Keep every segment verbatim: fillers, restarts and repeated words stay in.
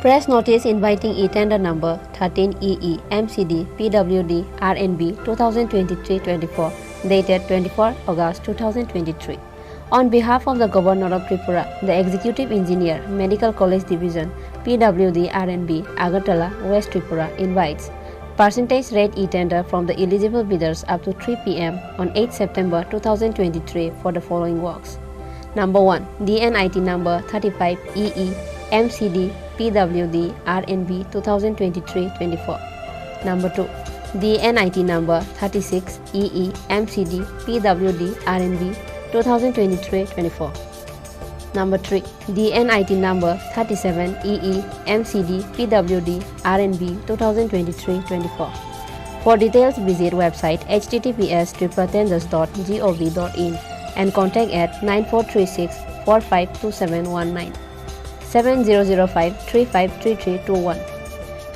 Press notice inviting e-tender number thirteen E E M C D P W D R N B two thousand twenty-three twenty-four, dated twenty-four August two thousand twenty-three. On behalf of the Governor of Tripura, the Executive Engineer, Medical College Division, P W D R N B, Agartala, West Tripura, invites percentage rate e-tender from the eligible bidders up to three P M on eighth September two thousand twenty-three for the following works. Number one, D N I T number thirty-five E E M C D P W D R N B two thousand twenty-three twenty-four. Number two, D N I T number thirty-six E E M C D P W D R N B two thousand twenty-three twenty-four. Number three, D N I T number thirty-seven E E M C D P W D R N B two thousand twenty-three twenty-four. For details, visit website H T T P S triple tenders dot G O V dot in and contact at nine four three six four five two seven one nine, seven zero zero five three five three three two one.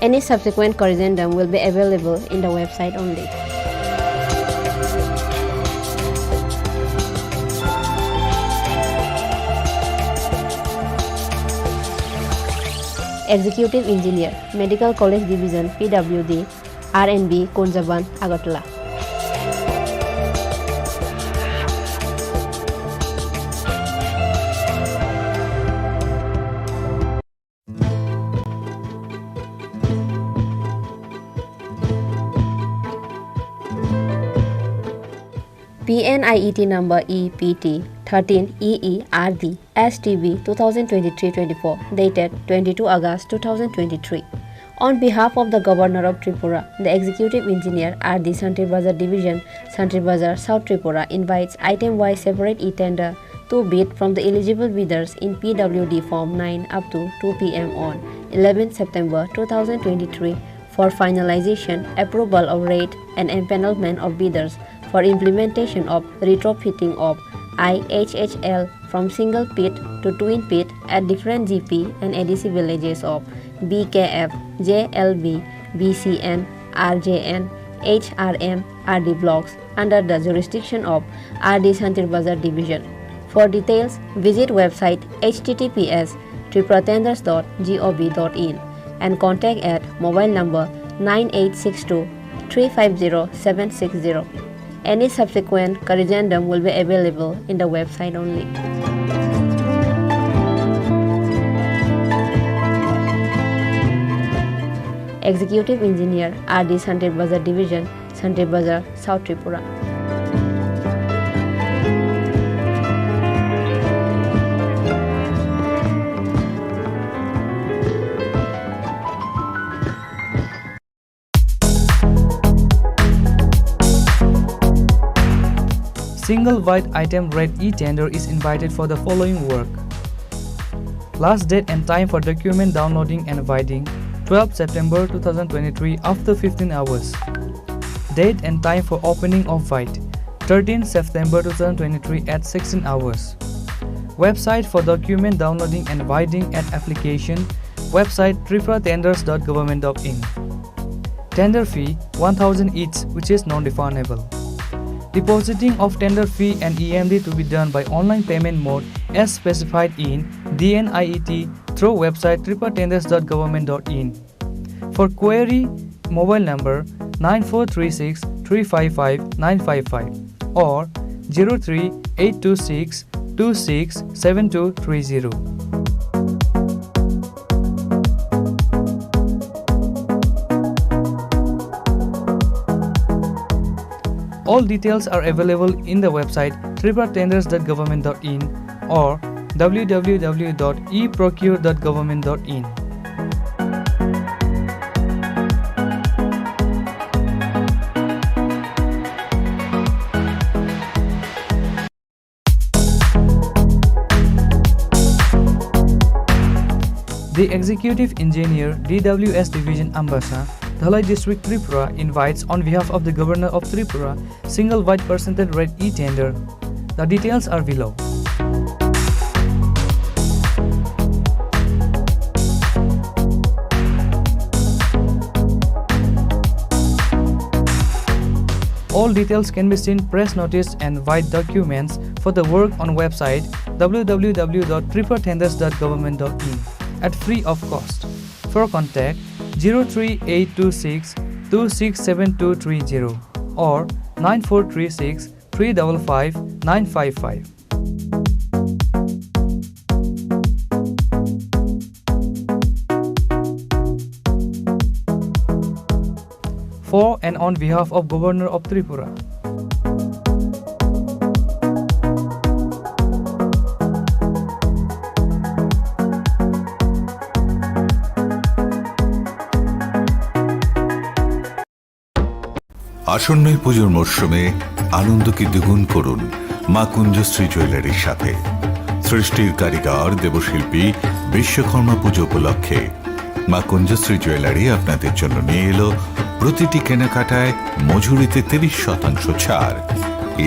Any subsequent corrigendum will be available in the website only. Executive Engineer, Medical College Division, P W D, R N B, Kunjaban, Agartala. P N I E T number E P T thirteen E E R D S T B two thousand twenty-three twenty-four, dated twenty-two August two thousand twenty-three. On behalf of the Governor of Tripura, the Executive Engineer R D Santri Bazar Division, Santri Bazar, South Tripura, invites item-wise separate e-tender to bid from the eligible bidders in P W D Form nine up to two P M on eleventh September two thousand twenty-three for finalization, approval of rate and empanelment of bidders for implementation of retrofitting of I H H L from single pit to twin pit at different G P and A D C villages of B K F, J L B, B C N, R J N, H R M, R D blocks under the jurisdiction of R D Santri Bazar Division. For details, visit website H T T P S triple tenders dot G O V dot in and contact at mobile number nine eight six two three five zero seven six zero. Any subsequent corrigendum will be available in the website only. Executive Engineer, R D Santri Bazar Division, Santri Bazar, South Tripura. Single wide item rate e-tender is invited for the following work. Last date and time for document downloading and widening, twelfth September two thousand twenty-three after fifteen hours. Date and time for opening of wide, thirteenth September two thousand twenty-three at sixteen hours. Website for document downloading and widening at application website tripura tenders dot government dot in. Tender fee one thousand each, which is non-refundable. Depositing of tender fee and E M D to be done by online payment mode as specified in D N I E T through website tripura tenders dot government dot in. For query, mobile number nine four three six three five five nine five five or zero three eight two six two six seven two three zero. All details are available in the website tripura tenders dot government dot in or w w w dot e procure dot government dot in. The Executive Engineer, D W S Division, Ambasa, Dhalai District, Tripura, invites on behalf of the Governor of Tripura, single wide percentage rate e-tender. The details are below. All details can be seen press notice and wide documents for the work on website w w w dot tripura tenders dot government dot in at free of cost. For contact, zero three eight two six two six seven two three zero or nine four three six three double five nine five five. For and on behalf of Governor of Tripura. আসন্ন এই পুজোর মরশুমে আনন্দকে দ্বিগুণ করুন মা কুঞ্জশ্রী জুয়েলারির সাথে। সৃষ্টির কারিগর দেবশিল্পী বিশ্বকর্মা পুজো উপলক্ষে মা কুঞ্জশ্রী জুয়েলারি আপনাদের জন্য নিয়ে এলো প্রতিটি কেনাকাটায় মজুরিতে তিরিশ শতাংশ ছাড়।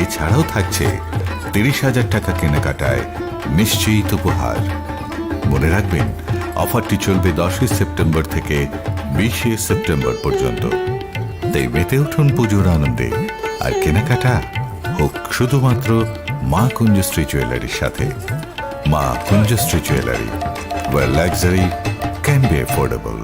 এছাড়াও থাকছে তিরিশ হাজার টাকা কেনাকাটায় নিশ্চিত উপহার। মনে রাখবেন, অফারটি চলবে দশই সেপ্টেম্বর থেকে বিশে সেপ্টেম্বর পর্যন্ত। তাই মেতে উঠুন পুজোর আনন্দে, আর কেনাকাটা হোক শুধুমাত্র মা কুঞ্জশ্রী জুয়েলারির সাথে। মা কুঞ্জশ্রী jewellery, where luxury can be affordable.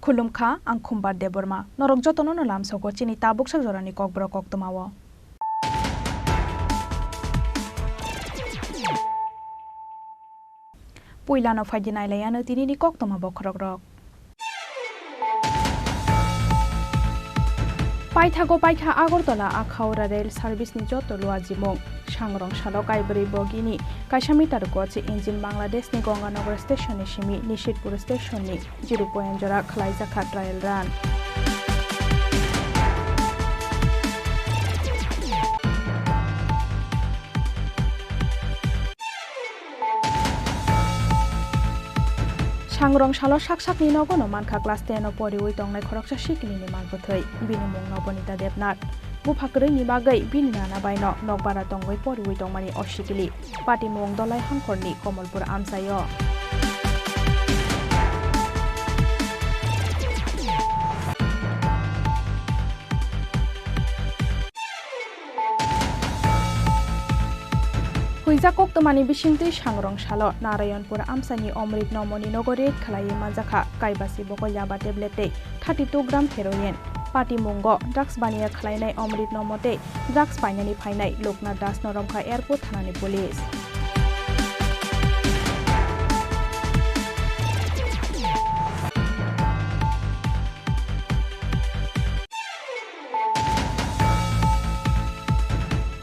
Khulumkha, ang Khumbar Debbarma. Norok jotono no lamsogo chini tabuksa jorani kokborok koktwmao. Puilano phaidi nailaiano tinini koktwma bokhorokrok. Paithago paikha Agartala Akhaura rail service ni joto luajimung. Sangrong salo kaibrwi bogini kaisa meter gochi engine Bangladesh ni Ganganagar station ni simi Nishitpur station ni zero point jora khwlaijakha trial run. Sangrong salo sak sakni nogono mankha class ten o poriwi tongnai khoroksa sikilini mal bwthwi. Bini mung Nobonita Debnath. Bupha kwrwini bagwi bini nana baino nokbara tongwi poriwi tongmani o sikili. Patimung Dolai Hangkhorni Komolpur amchaio. Huijak koktwmani bisingtwi Sangrong salo Narayanpur amchaini Omrit Nomoni nogo raid khlaiwi manjakha Kaibasi bokolyaba tablet tei thirty two gram heroin. Patimungo drugs baniya khlainai Omrit Nomo tei drugs painani phainai Loknath Das no romkha airport thanani police.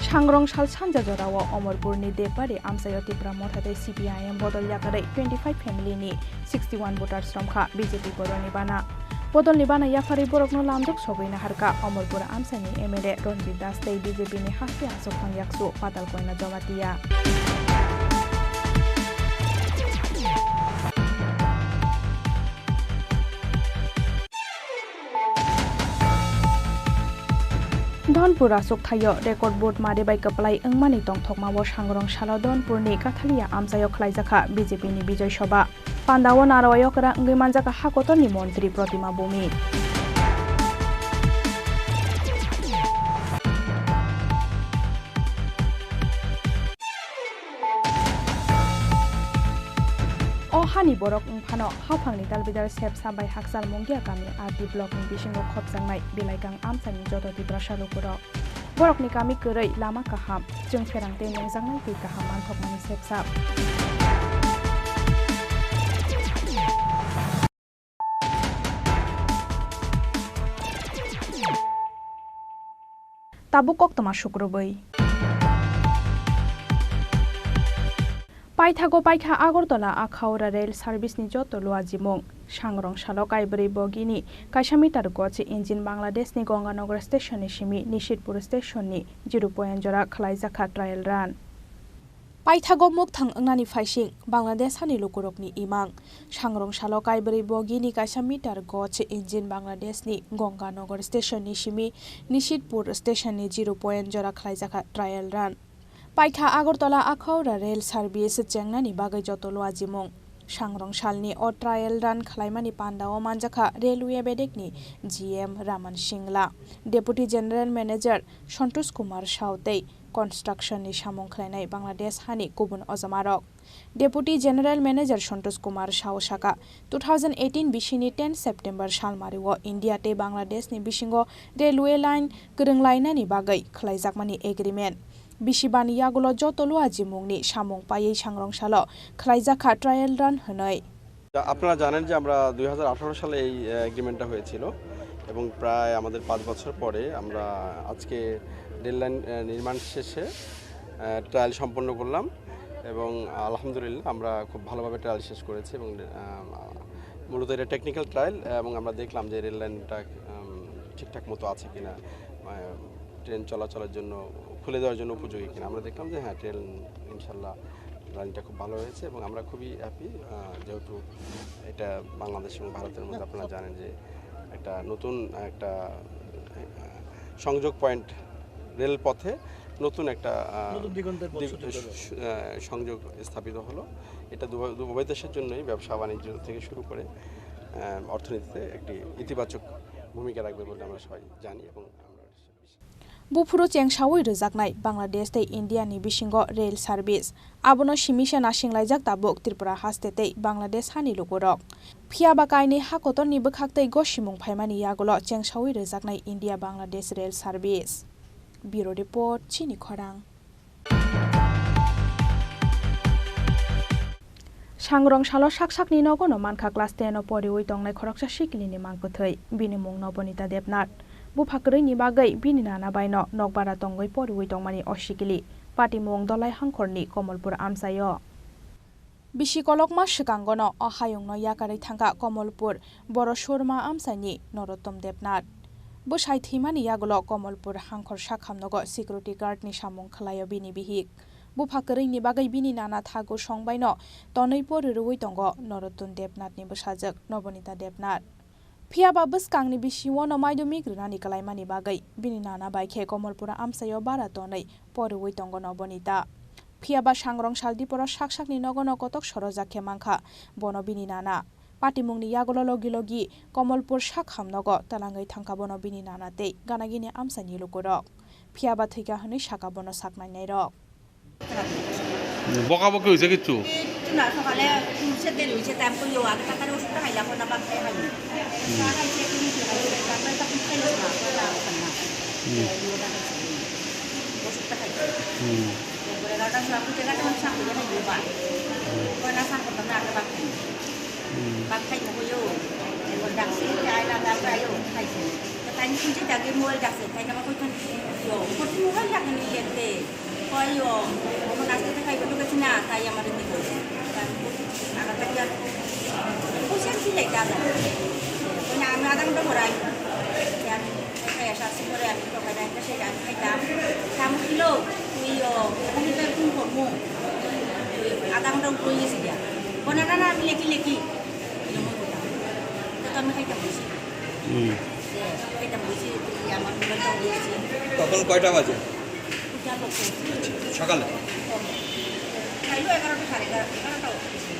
Sangrong sal sanja jorao Omorpurni Depari amchaio Tipra Motha tei C P I M bodol yakarwi twenty five family ni sixty one voters romkha B J P boroni bana. Bodolni bana yapharwi borokno lamjak sogwi naharkha Omorpur amchaini M L A Ranjit Das tei B J P ni haste aswk thang yaksu Patal Koina Jamatia. Dhonpur aswk thaio record vote mari bai kwplai wngmani tongthokmao Sangrong salo Dhonpurni Kathalia amchaio khlaijakha B J P ni Bijoy Sobha. Pandao narwai okra wngwi manjakha ha kotorni montri Protima Bhumik. O hani borok wngphano haphangni dalbidal Sepsa bai Hakchal Mungia kami R D block ni bisingo khopjaknai Bilaikang amchaini joto Tiprasa lukurok. Borokni kami kwrwi, lama kaham, chwng pherang tei nungjaknai twi kaham manthokmani sepsa. Tabuk koktwma sukrubwi. Paithago paikha Agartala Akhaura rail service ni joto luajimung. Sangrong salo kaibrwi bogini kaisa meter gochi engine Bangladesh ni Ganganagar station ni simi Nishitpur station ni zero point jora khwlaijakha trial run. Paithago mukthang wngnani phaising Bangladesh hani lukurokni imang. Sangrong salo kaibrwi bogini kaisa meter gochi engine Bangladesh ni Ganganagar station ni simi Nishitpur station ni zero point jora khwlaijakha trial run. Paikha Agartala Akhaura rail service chengnani bagwi joto luajimung. Sangrong salni o trial run khwlaimani pandao manjakha railway bedekni G M Raman Singla, Deputy General Manager Santosh Kumar Saw tei construction ni samung khwlainai Bangladesh hani kubun ojamarok. Deputy General Manager Santosh Kumar Saw saka, two thousand eighteen bisini ten September salmario India tei Bangladesh ni bisingo railway line kwrwnglainani bagwi khwlaijakmani agreement. Bisi bani yagulo joto luajimungni samung paiwi sangrong salo khwlaijakha trial run hwnwi. তা আপনারা জানেন যে আমরা দুই হাজার আঠারো সালে এই, আহ, এগ্রিমেন্টটা হয়েছিল এবং প্রায় আমাদের পাঁচ বছর পরে আমরা আজকে রেল লাইন, আহ, নির্মাণ শেষে, আহ, ট্রায়াল সম্পন্ন করলাম এবং আলহামদুলিল্লাহ আমরা খুব ভালোভাবে ট্রায়াল শেষ করেছি এবং, আহ, মূলত এটা টেকনিক্যাল ট্রায়াল এবং আমরা দেখলাম যে রেল লাইনটা, উম, ঠিকঠাক মতো আছে কিনা, আহ, ট্রেন চলাচলের জন্য, খুলে দেওয়ার জন্য উপযোগী কিনা। আমরা দেখলাম যে হ্যাঁ, ট্রেন ইনশাল্লাহ লাইনটা খুব ভালো হয়েছে এবং আমরা খুবই হ্যাপি, আহ, যেহেতু এটা বাংলাদেশ এবং ভারতের মধ্যে আপনারা জানেন যে একটা নতুন একটা, আহ, সংযোগ পয়েন্ট, রেলপথে নতুন একটা, আহ, নতুন দিগন্তের পথ দিগ-, সুযোগ হলো। সু-, আহ, সংযোগ স্থাপিত হলো। এটা দুভা-, উভয় দেশের জন্যই ব্যবসা বাণিজ্য থেকে শুরু করে, আহ, অর্থনীতিতে একটি ইতিবাচক ভূমিকা রাখবে বলে আমরা সবাই জানি এবং আমরা Buphuru chengsaui rwjaknai Bangladesh tei India ni bisingo rail service. Abono simisa nasinglaijak tabuk Tripura haste tei Bangladesh hani lukurok. Phiya ba kainwi ha kotorni bwkhak tei gosimung phaimani yagulo chengsaui rwjaknai India Bangladesh rail service. Bureau Report, Chini Khorang. Sangrong salo sak sakni nogo no mankha class ten o poriwi tongnai khoroksa sikili ni mang kwthwi, bini mung Nobonita Debnath. Bupha kwrwi ni bagwi bini nana bai no nokbara tongwi poriwi tongmani o sikili patimung Dolai Hangkhor ni Komolpur amchai o. Bisi kolokma swkango no o hayung no yakarwi thangkha Komolpur Boro Surma amchai ni Norottom Debnath. Bwsai thwimani yagulo Komolpur Hangkhor sakham nogo security guard ni samung khwlai o bini bihik. Bupha kwrwi ni bagwi bini nana thago song bai no tonwi pori rwui tongo Norottom Debnath ni bwsajwk Nobonita Debnath. Phiya ba bwskang ni bisi o no madhyamik rwnani kwlai mani bagwi bini nana bai khe Komolpura amchai o bara tonwi pori rwui tongo Nobonita. Phiya ba sangrong sal diporo sak sakni nogo no kotok sorojak khe mankha bono bini nana. Patimung ni yagulo logi logi Komolpur sakham nogo twlangwi thangkha bono bini nana tei gana gini amchai ni lukurok. Phiya ba thwikha hwnwi sakha bono sak nainai rok. বকা বকি হয়েছে কিচ্ছু? একটু না, সকালে উঠছে, দেরি হয়েছে, তাই আমি কই, "ও, আগে তাড়াতাড়ি ওষুধটা খাইলাম, না, ভাত খাই খাইনি।" হুম। চা খাইছে, একটু মিষ্টি খাইছে, তারপরে তখন খাইলো না, তারপরে আর খাইলো না। হুম। ওষুধটা খাইছে। হুম। এরপরে এগারোটার সময় আমি জায়গাটা আমি সাপ ধরে খাইনি, বা। হুম। ওখানে আর সাপ করতাম না, আগে ভাত খাইনি। হুম। ভাত খাইনি, কই, "ও।" এরপর ডাকছি, যে, "আয় না, তারপরে আয়, ও খাইছে।" তো তাই আমি শুনছি, তাকে মোবাইল ডাকছে, তাই আমার কই, "ও, করছি মোবাইল ডাকে নিয়ে যেতে।" কই, "ও, ও নাচতে খাইবে তো গেছি না, তাই আমাদের দিতে হবে।" তা আমি বলছি, "ঠিক আছে, আগামীকাল কি আর বসে আছি, তাই যা যাবে।" মানে আমি আধা ঘন্টা পরে আইবো। যে আমি কোথায় আসা আসছি পরে আমি সকালে একটা সেই আমি খাইতাম। তা আমি বলছিল, "তুই, ও, আমি তো এখন করবো।" তুই আধা ঘন্টা উপরে গেছি গিয়া। বলে, "না, না, আমি লেখি, লেখি।" এরকম কথা। তো আমি খাইতাম বলছি। হুম। যে খাইতাম বলছি, তুই আমার মোবাইলটা নিয়েছি। তখন কয়টা বাজে? উঠা করতে। আচ্ছা, সকালে? খাইলো এগারোটা, সাড়ে এগারো, এগারোটা অবধি ছিল।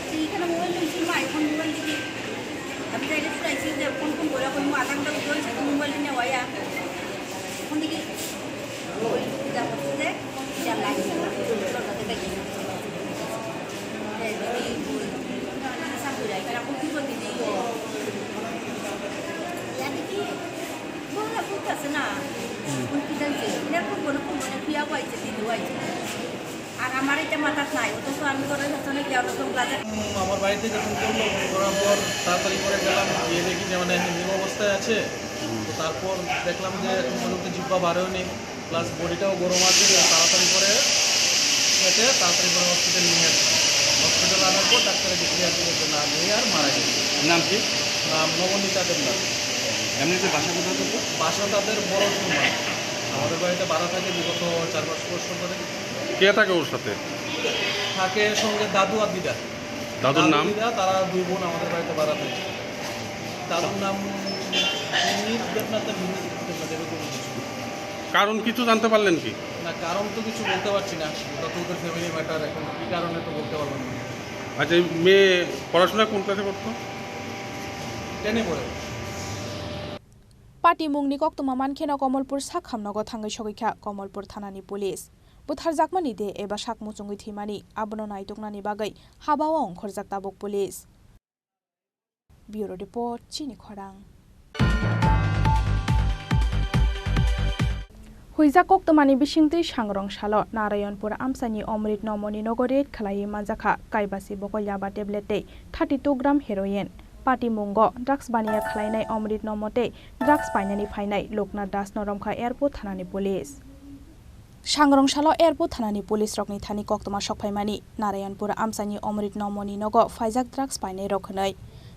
তো এখানে মোবাইল নিয়েছি, মা, এখন মোবাইল দেখি। আমি তাইলে ফুটাইছি যে ফোন ফোন করে, কই, মা, আধা ঘন্টা উঠে হয়েছে, তুমি মোবাইল নিয়ে ওয়া। এখন দেখি মোবাইল যা করছে যে, যা লাগছে, দরজা থেকে গেছে। আর আমার এটা মাথাত নাই, অথচ আমি করে শাসনে গিয়ে অনেকজন ক্লাসে উম, আমার বাড়িতে যখন করলো, ফোন করার পর তাড়াতাড়ি করে গেলাম, গিয়ে দেখি যে মানে এমন অবস্থায় আছে। তো তারপর দেখলাম যে এখন পর্যন্ত জিব্বা বার হয়নি, প্লাস বডিটাও গরম আছে, তাড়াতাড়ি করে এতে তাড়াতাড়ি করে হসপিটাল নিয়ে আসে। হসপিটাল আনার পর ডাক্তারে ডিক্লেয়ার করে যে না, মেয়ে আর মারা গেছে। নাম কি? নাম নবনীতা দেবনাথ। এমনিতে বাসা কোথায় তাদের? বাসা তাদের বড় সুরমা। আমাদের বাড়িতে ভাড়া থাকে বিগত চার পাঁচ বছর ধরে। কে থাকে ওর সাথে? থাকে সঙ্গে দাদু আর দিদা। দাদুর দাদু নাম? দিদা, তারা দুই বোন আমাদের বাড়িতে ভাড়া থাকে। দাদুর নাম মিহির দেবনাথ না মিহির দেবনাথ, এরকম কিছু। কারণ কিছু জানতে পারলেন কি? না, কারণ তো কিছু বলতে পারছি না, ওটা তো ওদের ফ্যামিলি ম্যাটার, এখন কী কারণে তো বলতে পারলাম না। আচ্ছা, এই মেয়ে পড়াশোনা কোন ক্লাসে পড়তো? টেনে পড়ে। Patimungni koktwma mankheno Komolpur sakhamnogo thangwi sogwikha Komolpur thanani police. Butharjakmani de eba sak muchungwi thwimani, abono naituknani bagwi habao ongkhorjak tabuk police. Bureau Report, Chini Khorang. Huijak koktwmani bisingtwi sangrong salo Narayanpur amchaini Omrit Nomoni nogo raid khlaiwi manjakha kaibasi bokolyaba tablet tei thirty two gram heroin. Patimungo drugs baniya khlainai Omrit Nomo tei drugs painani phainai Loknath Das no romkha Airport thanani police. Sangrong salo Airport thanani police rokni thani koktwma sokphaimani Narayanpur amchaini Omrit Nomoni nogo phaijak drugs painai rok hwnwi.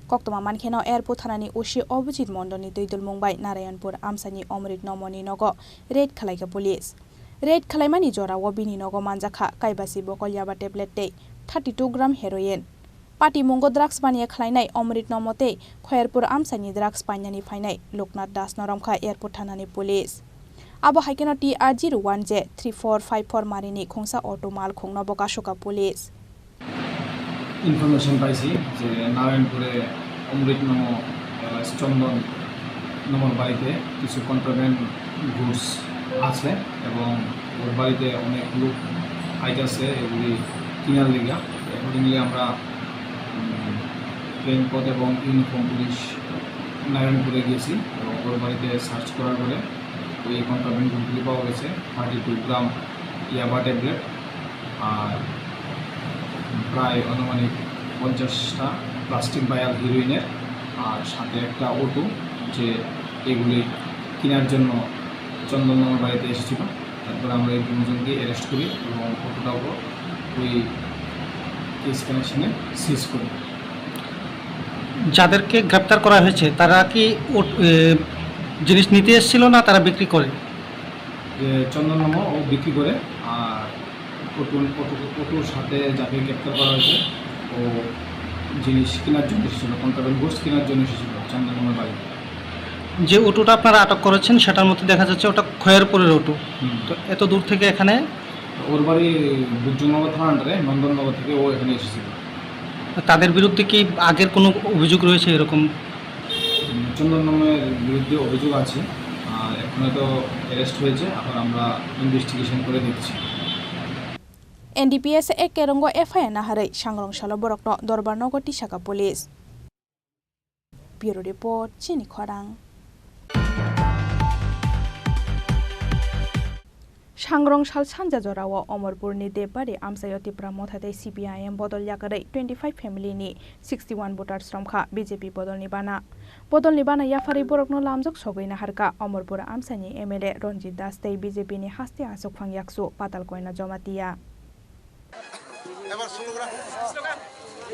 Koktwma mankheno Airport thanani O C Obhijit Mondolni twidulmung bai Narayanpur amchaini Omrit Nomoni nogo raid khlaikha police. Raid khlaimani jorao bini nogo manjakha kaibasi bokolyaba tablet tei thirty two gram heroin. Patimungo drugs baniya khlainai Omrit Nomo tei Khoyarpur amchaini drugs painani phainai Loknath Das no romkha Airport thanani police. Abo hai kheno T R zero one J three four five four marini khungsa auto malkhungno bo kasukha police. Information পাইছি যে নারায়ণপুরে অমৃত নম, এলাস চন্দন নমর বাড়িতে কিছু contraband goods আছে এবং ওর বাড়িতে অনেক লোক আইতাছে এগুলি কিনার লিগা। অ্যাকর্ডিংলি আমরা, উম, প্লেন পথ এবং ইউনিফর্ম পুলিশ নারায়ণপুরে গেছি এবং ওর বাড়িতে সার্চ করার পরে ওই কন্ট্রাব্যান্ড গুডগুলি পাওয়া গেছে, থার্টি টু গ্রাম ইয়াবা ট্যাবলেট, আর প্রায় আনুমানিক পঞ্চাশটা প্লাস্টিক ভায়াল হিরোইনের, আর সাথে একটা অটো, যে এগুলি কেনার জন্য চন্দন মামার বাড়িতে এসেছিল। তারপর আমরা এই দুজনকে অ্যারেস্ট করি এবং অটোটাও ওই কেস কানেকশনে সিজ করি। যাদেরকে গ্রেপ্তার করা হয়েছে, তারা কি ও-, এ, জিনিস নিতে এসেছিল না তারা বিক্রি করে? যে চন্দন মামা ও বিক্রি করে, আর অটো, অটো, অটোর সাথে যাকে গ্রেপ্তার করা হয়েছে, ও জিনিস কেনার জন্য এসেছিল, কন্ট্রাব্যান্ড গুডস কেনার জন্য এসেছিল চন্দন মামার বাড়িতে। যে অটোটা আপনারা আটক করেছেন, সেটার মধ্যে দেখা যাচ্ছে ওটা খয়েরপুরের অটো। হুম। তো এত দূর থেকে এখানে? ওর বাড়ি বুজুংনগর থানা আন্ডারে, নন্দননগর থেকে ও এখানে এসেছিল। তাদের বিরুদ্ধে কি আগের কোনো অভিযোগ রয়েছে এরকম? উম, চন্দন নামের বিরুদ্ধে অভিযোগ আছে, আর এখন হয়তো অ্যারেস্ট হয়েছে, এখন আমরা ইনভেস্টিগেশন করে দেখছি। N D P S A Kerongo F I R naharwi sangrong salo borokno Dorbar nogo tisaka police. Bureau Report, Chini Khorang. Sangrong sal sanja jorao Omorpurni Debari amchaio Tipra Motha tei C P I M bodol yakarwi twenty five family ni sixty one voters romkha B J P bodolni bana. Bodolni bana yapharwi borokno lamjak sogwi naharkha Omorpur amchaini M L A Ranjit Das tei B J P ni haste aswkphang yaksu Patal Koina Jamatia. এবার স্লোগান।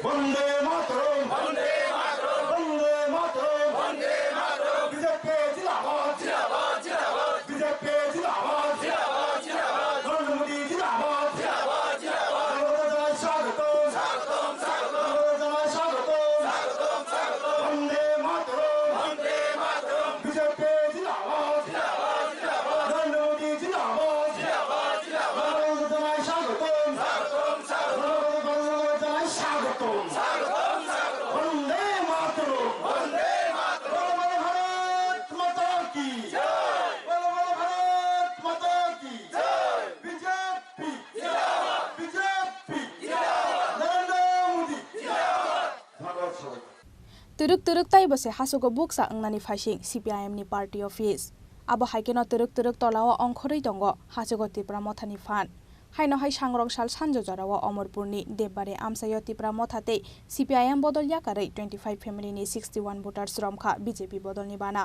বন্দে মাতরম। বন্দে মাতরম। বন্দে মাতরম। বিজেপি জিন্দাবাদ। জিন্দাবাদ, জিন্দাবাদ। বিজেপি জিন্দাবাদ। জিন্দাবাদ, জিন্দাবাদ। নরেন্দ্র মোদী জিন্দাবাদ। জিন্দাবাদ, জিন্দাবাদ। জনগণ জানায় স্বাগতম। স্বাগতম, স্বাগতম। জনগণ জানায় স্বাগতম। স্বাগতম, স্বাগতম। বন্দে মাতরম। বন্দে মাতরম। বিজেপি জিন্দাবাদ। জিন্দাবাদ, জিন্দাবাদ। নরেন্দ্র মোদী জিন্দাবাদ। জিন্দাবাদ, জিন্দাবাদ। জনগণ জানায় স্বাগতম। স্বাগতম, স্বাগতম। জনগণ জানায় স্বাগতম। স্বাগতম, স্বাগতম। বন্দে মাতরম। বন্দে মাতরম। বলো বলো ভারত মাতা কি জয়। বলো বলো ভারত মাতা কি জয়। বিজেপি জিন্দাবাদ। বিজেপি জিন্দাবাদ। নরেন্দ্র মোদী জিন্দাবাদ। ধন্যবাদ সবাইকে। Twrwk twrwk taibo se hasugo bukcha wngnani phaising C P I M ni party office. Abo hai kheno twrwk twrwk tolao ongkhorwi tongo hasugo Tipra Mothani phan. Haino hai sangrong sal sanjo jorao Omorpurni Debbarwi amchaio Tipra Motha tei C P I M bodol yakarwi twenty five family ni sixty one voters romkha B J P bodolni bana.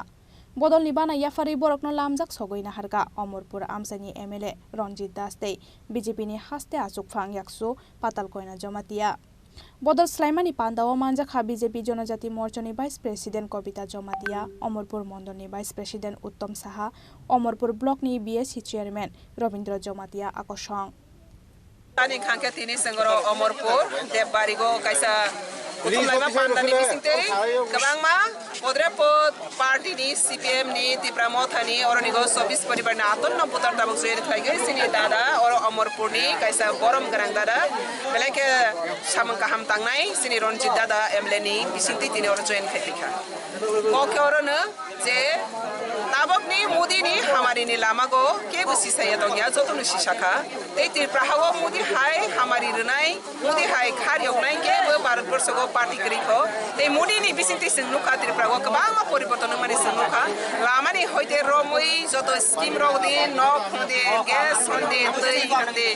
Bodolni bana yapharwi borokno lamjak sogwi naharkha Omorpur amchaini M L A Ranjit Das tei B J P ni haste achukphang yaksu Patal Koina Jamatia. Bodol swlaimani pandao manjakha B J P Jonojati Morchani Vice President Kobita Jamatia, Omorpur Mondolni Vice President Uttom Saha, Omorpur Blockni B S C Chairman Robindra Jamatia akosong. Ani khangkhe tini sengoro Omorpur Debbargo kaisa kuthumlaima pandani bisingtwi kwbangma podre pod party ni, C P M ni, Tipra Motha ni, oroni go chobbish poribar ni aton no butar tabuk join khlaigwi chini dada oro Omorpur ni kaisa borom gwnang dada belai khe samung kaham tangnai chini Ranjit dada M L A ni bisingtwi tini oro join khai kha. Kok khe oro no je tabok ni Modi ni hamari ni lama go kebo sisaya tongya, joto no sisa kha. Tei Tripura ha o Modi hai hamari rwnai, Modi hai khar yoknai kebo Bharat borsho go party kwrwi kho. Tei Modi ni bisingtwi chwng nukha Tripura go kwbangma poriborton wngmani chwng nukha. Lama ni hoite romwi joto scheme rok di, nok hwn di, gas hwn di, twi hwn di,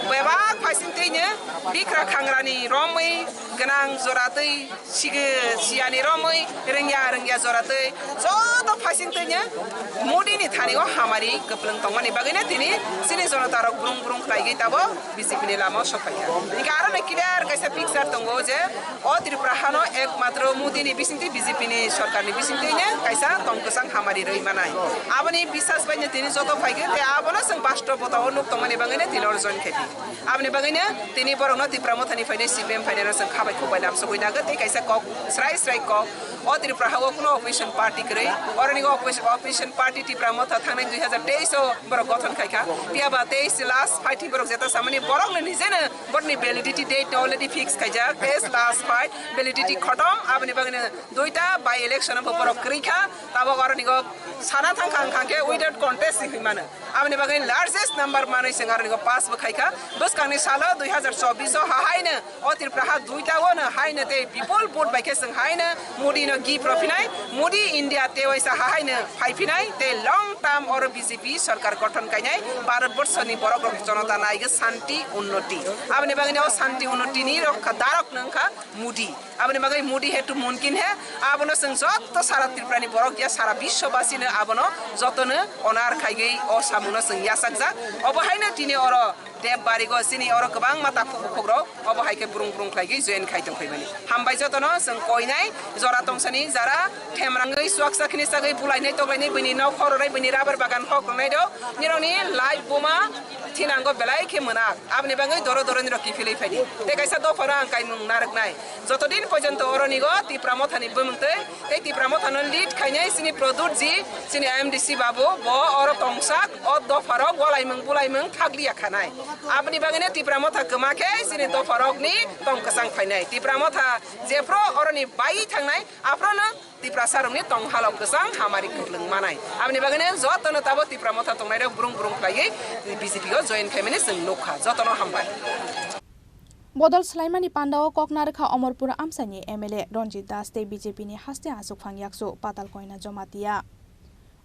bebak phaising twi no bikra khangra ni romwi gwnang jora twi Sigi siyani romwi rwngya rwngya jora twi joto phaising twino Modi ni thani o hamari kwplwng tongmani bagwino tini chini jonota rok brung brung khlaigwi tabok B J P ni lama o sok phaikha. Hinkhe aro no clear kaisa picture tongo je o Tripura hano ekmatro Modi ni bisingtwi B J P ni sorkar ni bisingtwino kaisa tong kwchang hamari rwi manai. Aboni bisas baino tini joto phaikhe tei abono chwng bastob bota o nuk tongmani bagwino tini oro join khaiphi. Aboni bagwino tini borokno Tipra Mothani phainai C P M phainai rok chwng khabai khukbai lamsogwi nagwi tei kaisa kok srai srai kok. O Tripura ha o kuno opposition party kwrwi. Oroni opposition, opposition party Tipra Motha thangnai dui hazar teis o borok gothon khaikha. Phiya ba teis last fight hi borok jeta samani borokno nijeno borokni validity date already fix khaijak. Teis last fight, validity khotom. Aboni bagwino duita by election bo borok kwrwi kha. Tabok oroni go sana thang kha wngkha khe without contest hinwi mano. Aboni bagwi largest number manwi chwng aroni go pass bo khaikha. Bwskangni salo dui hazar chobbish o hahaino o Tripura ha duita o no haino tei bipul vote bai khe chwng haino Modi no gift rw phinai. Modi India tei waisa hahaino phai phinai tei long term oro B J P sorkar gothon kainai Bharat borso ni borok rok jonota naigwi shanti unnoti. Aboni bagwi no shanti unnoti ni rok kha darok no wngkha Modi. Aboni bagwi Modi he tu mumkin he. Abono chwng joto sara Tripura ni borok ya sara biswabasi no abono joto no onar khaigwi o samung no chwng yachakjak. Obo haino tini oro Debbargo chini oro kwbangma takhuk bukhuk rok obo hai khe brung brung khlaigwi join khai tong phaimani. Hambai joto no chwng koinai jora tongsani jara themrangwi chuaksa khini chagwi bulainai toklainai bini nok khoroknai bini rubber bagan khok tongnai do nirokni life buma thinango belai khe mwnak. Aboni bagwi doro doro nirok kiphilwi phaidi. Tei kaisa dophano ang kaimung narwknai. Joto din porjonto oroni go Tipra Mothani bumung tei, tei Tipra Mothano lead khainai chini Pradyut ji, chini M D C babu, bo oro tongsak, o dopharok walaimung bulaimung thakliya khanai. Aboni bagwino Tipra Motha kwma khe chini dopharokni tong kwchang phainai. Tipra Motha jephru oroni bai thangnai, aphruno Tiprasa rokni tong halok kwchang hamari kwplwng manai. Aboni bagwino jotono tabo Tipra Motha tongnairok brung brung khlaiwi B J P o join khaimani chwng nukha. Jotono hambai. Bodol swlaimani pandao kok narwkha Omorpur amchaini M L A Ranjit Das tei B J P ni haste achukphang yakchu Patal Koina Jamatia.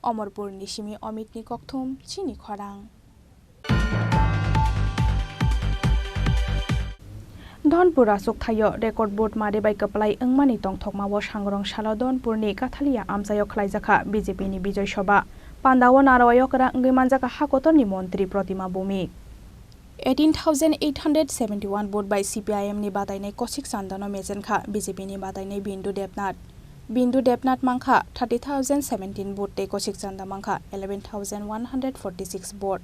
Omorpur ni simi Omitni kokthum chini khorang. Dhonpur achuk thaio record vote mari bai kwplai wngmani tongthokma o sangrong salo Dhonpur ni Kathalia amchaio khlaijakha B J P ni Bijoy Sobha. Pandao narwai okra wngwi manjakha ha kotorni montri Protima Bhumik. Eighteen thousand eight hundred seventy one vote bai C P I M ni batainai Kosik Chandano mechenkha, B J P ni batainai Bindu Debnath. Bindu Debnath mankha thirty thousand seventeen vote tei Kosik Chanda mankha eleven thousand one hundred forty six vote.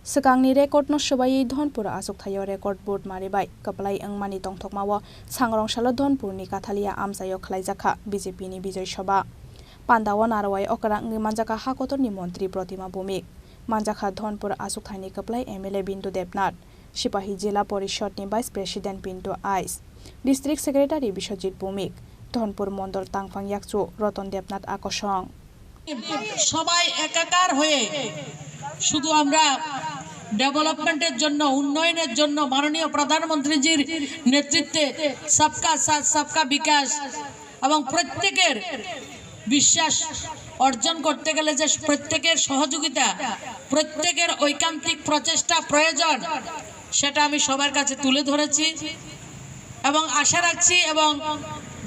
Swkangni record no swbaiwi Dhonpur achuk thaio record vote mari bai kwplai wngmani tongthokma o sangrong salo Dhonpur ni Kathalia amchaio khlaijakha B J P ni Bijoy Sobha. Pandao narwai okra wngwi manjakha ha kotorni montri Protima Bhumik. Manjakha Dhonpur achuk thaini kwplai M L A Bindu Debnath, Sipahi Jila Porishod ni Vice President Pintu Ais, District Secretary Biswajit Bhumik, Dhonpur Mondol Tangphang Yakchu Roton Debnath Akosong. সবাই একাকার হয়ে শুধু আমরা ডেভেলপমেন্টের জন্য, উন্নয়নের জন্য মাননীয় প্রধানমন্ত্রীজির নেতৃত্বে সবকা সাথ সবকা বিকাশ এবং প্রত্যেকের বিশ্বাস অর্জন করতে গেলে যে প্রত্যেকের সহযোগিতা, প্রত্যেকের ঐকান্তিক প্রচেষ্টা প্রয়োজন, সেটা আমি সবার কাছে তুলে ধরেছি এবং আশা রাখছি। এবং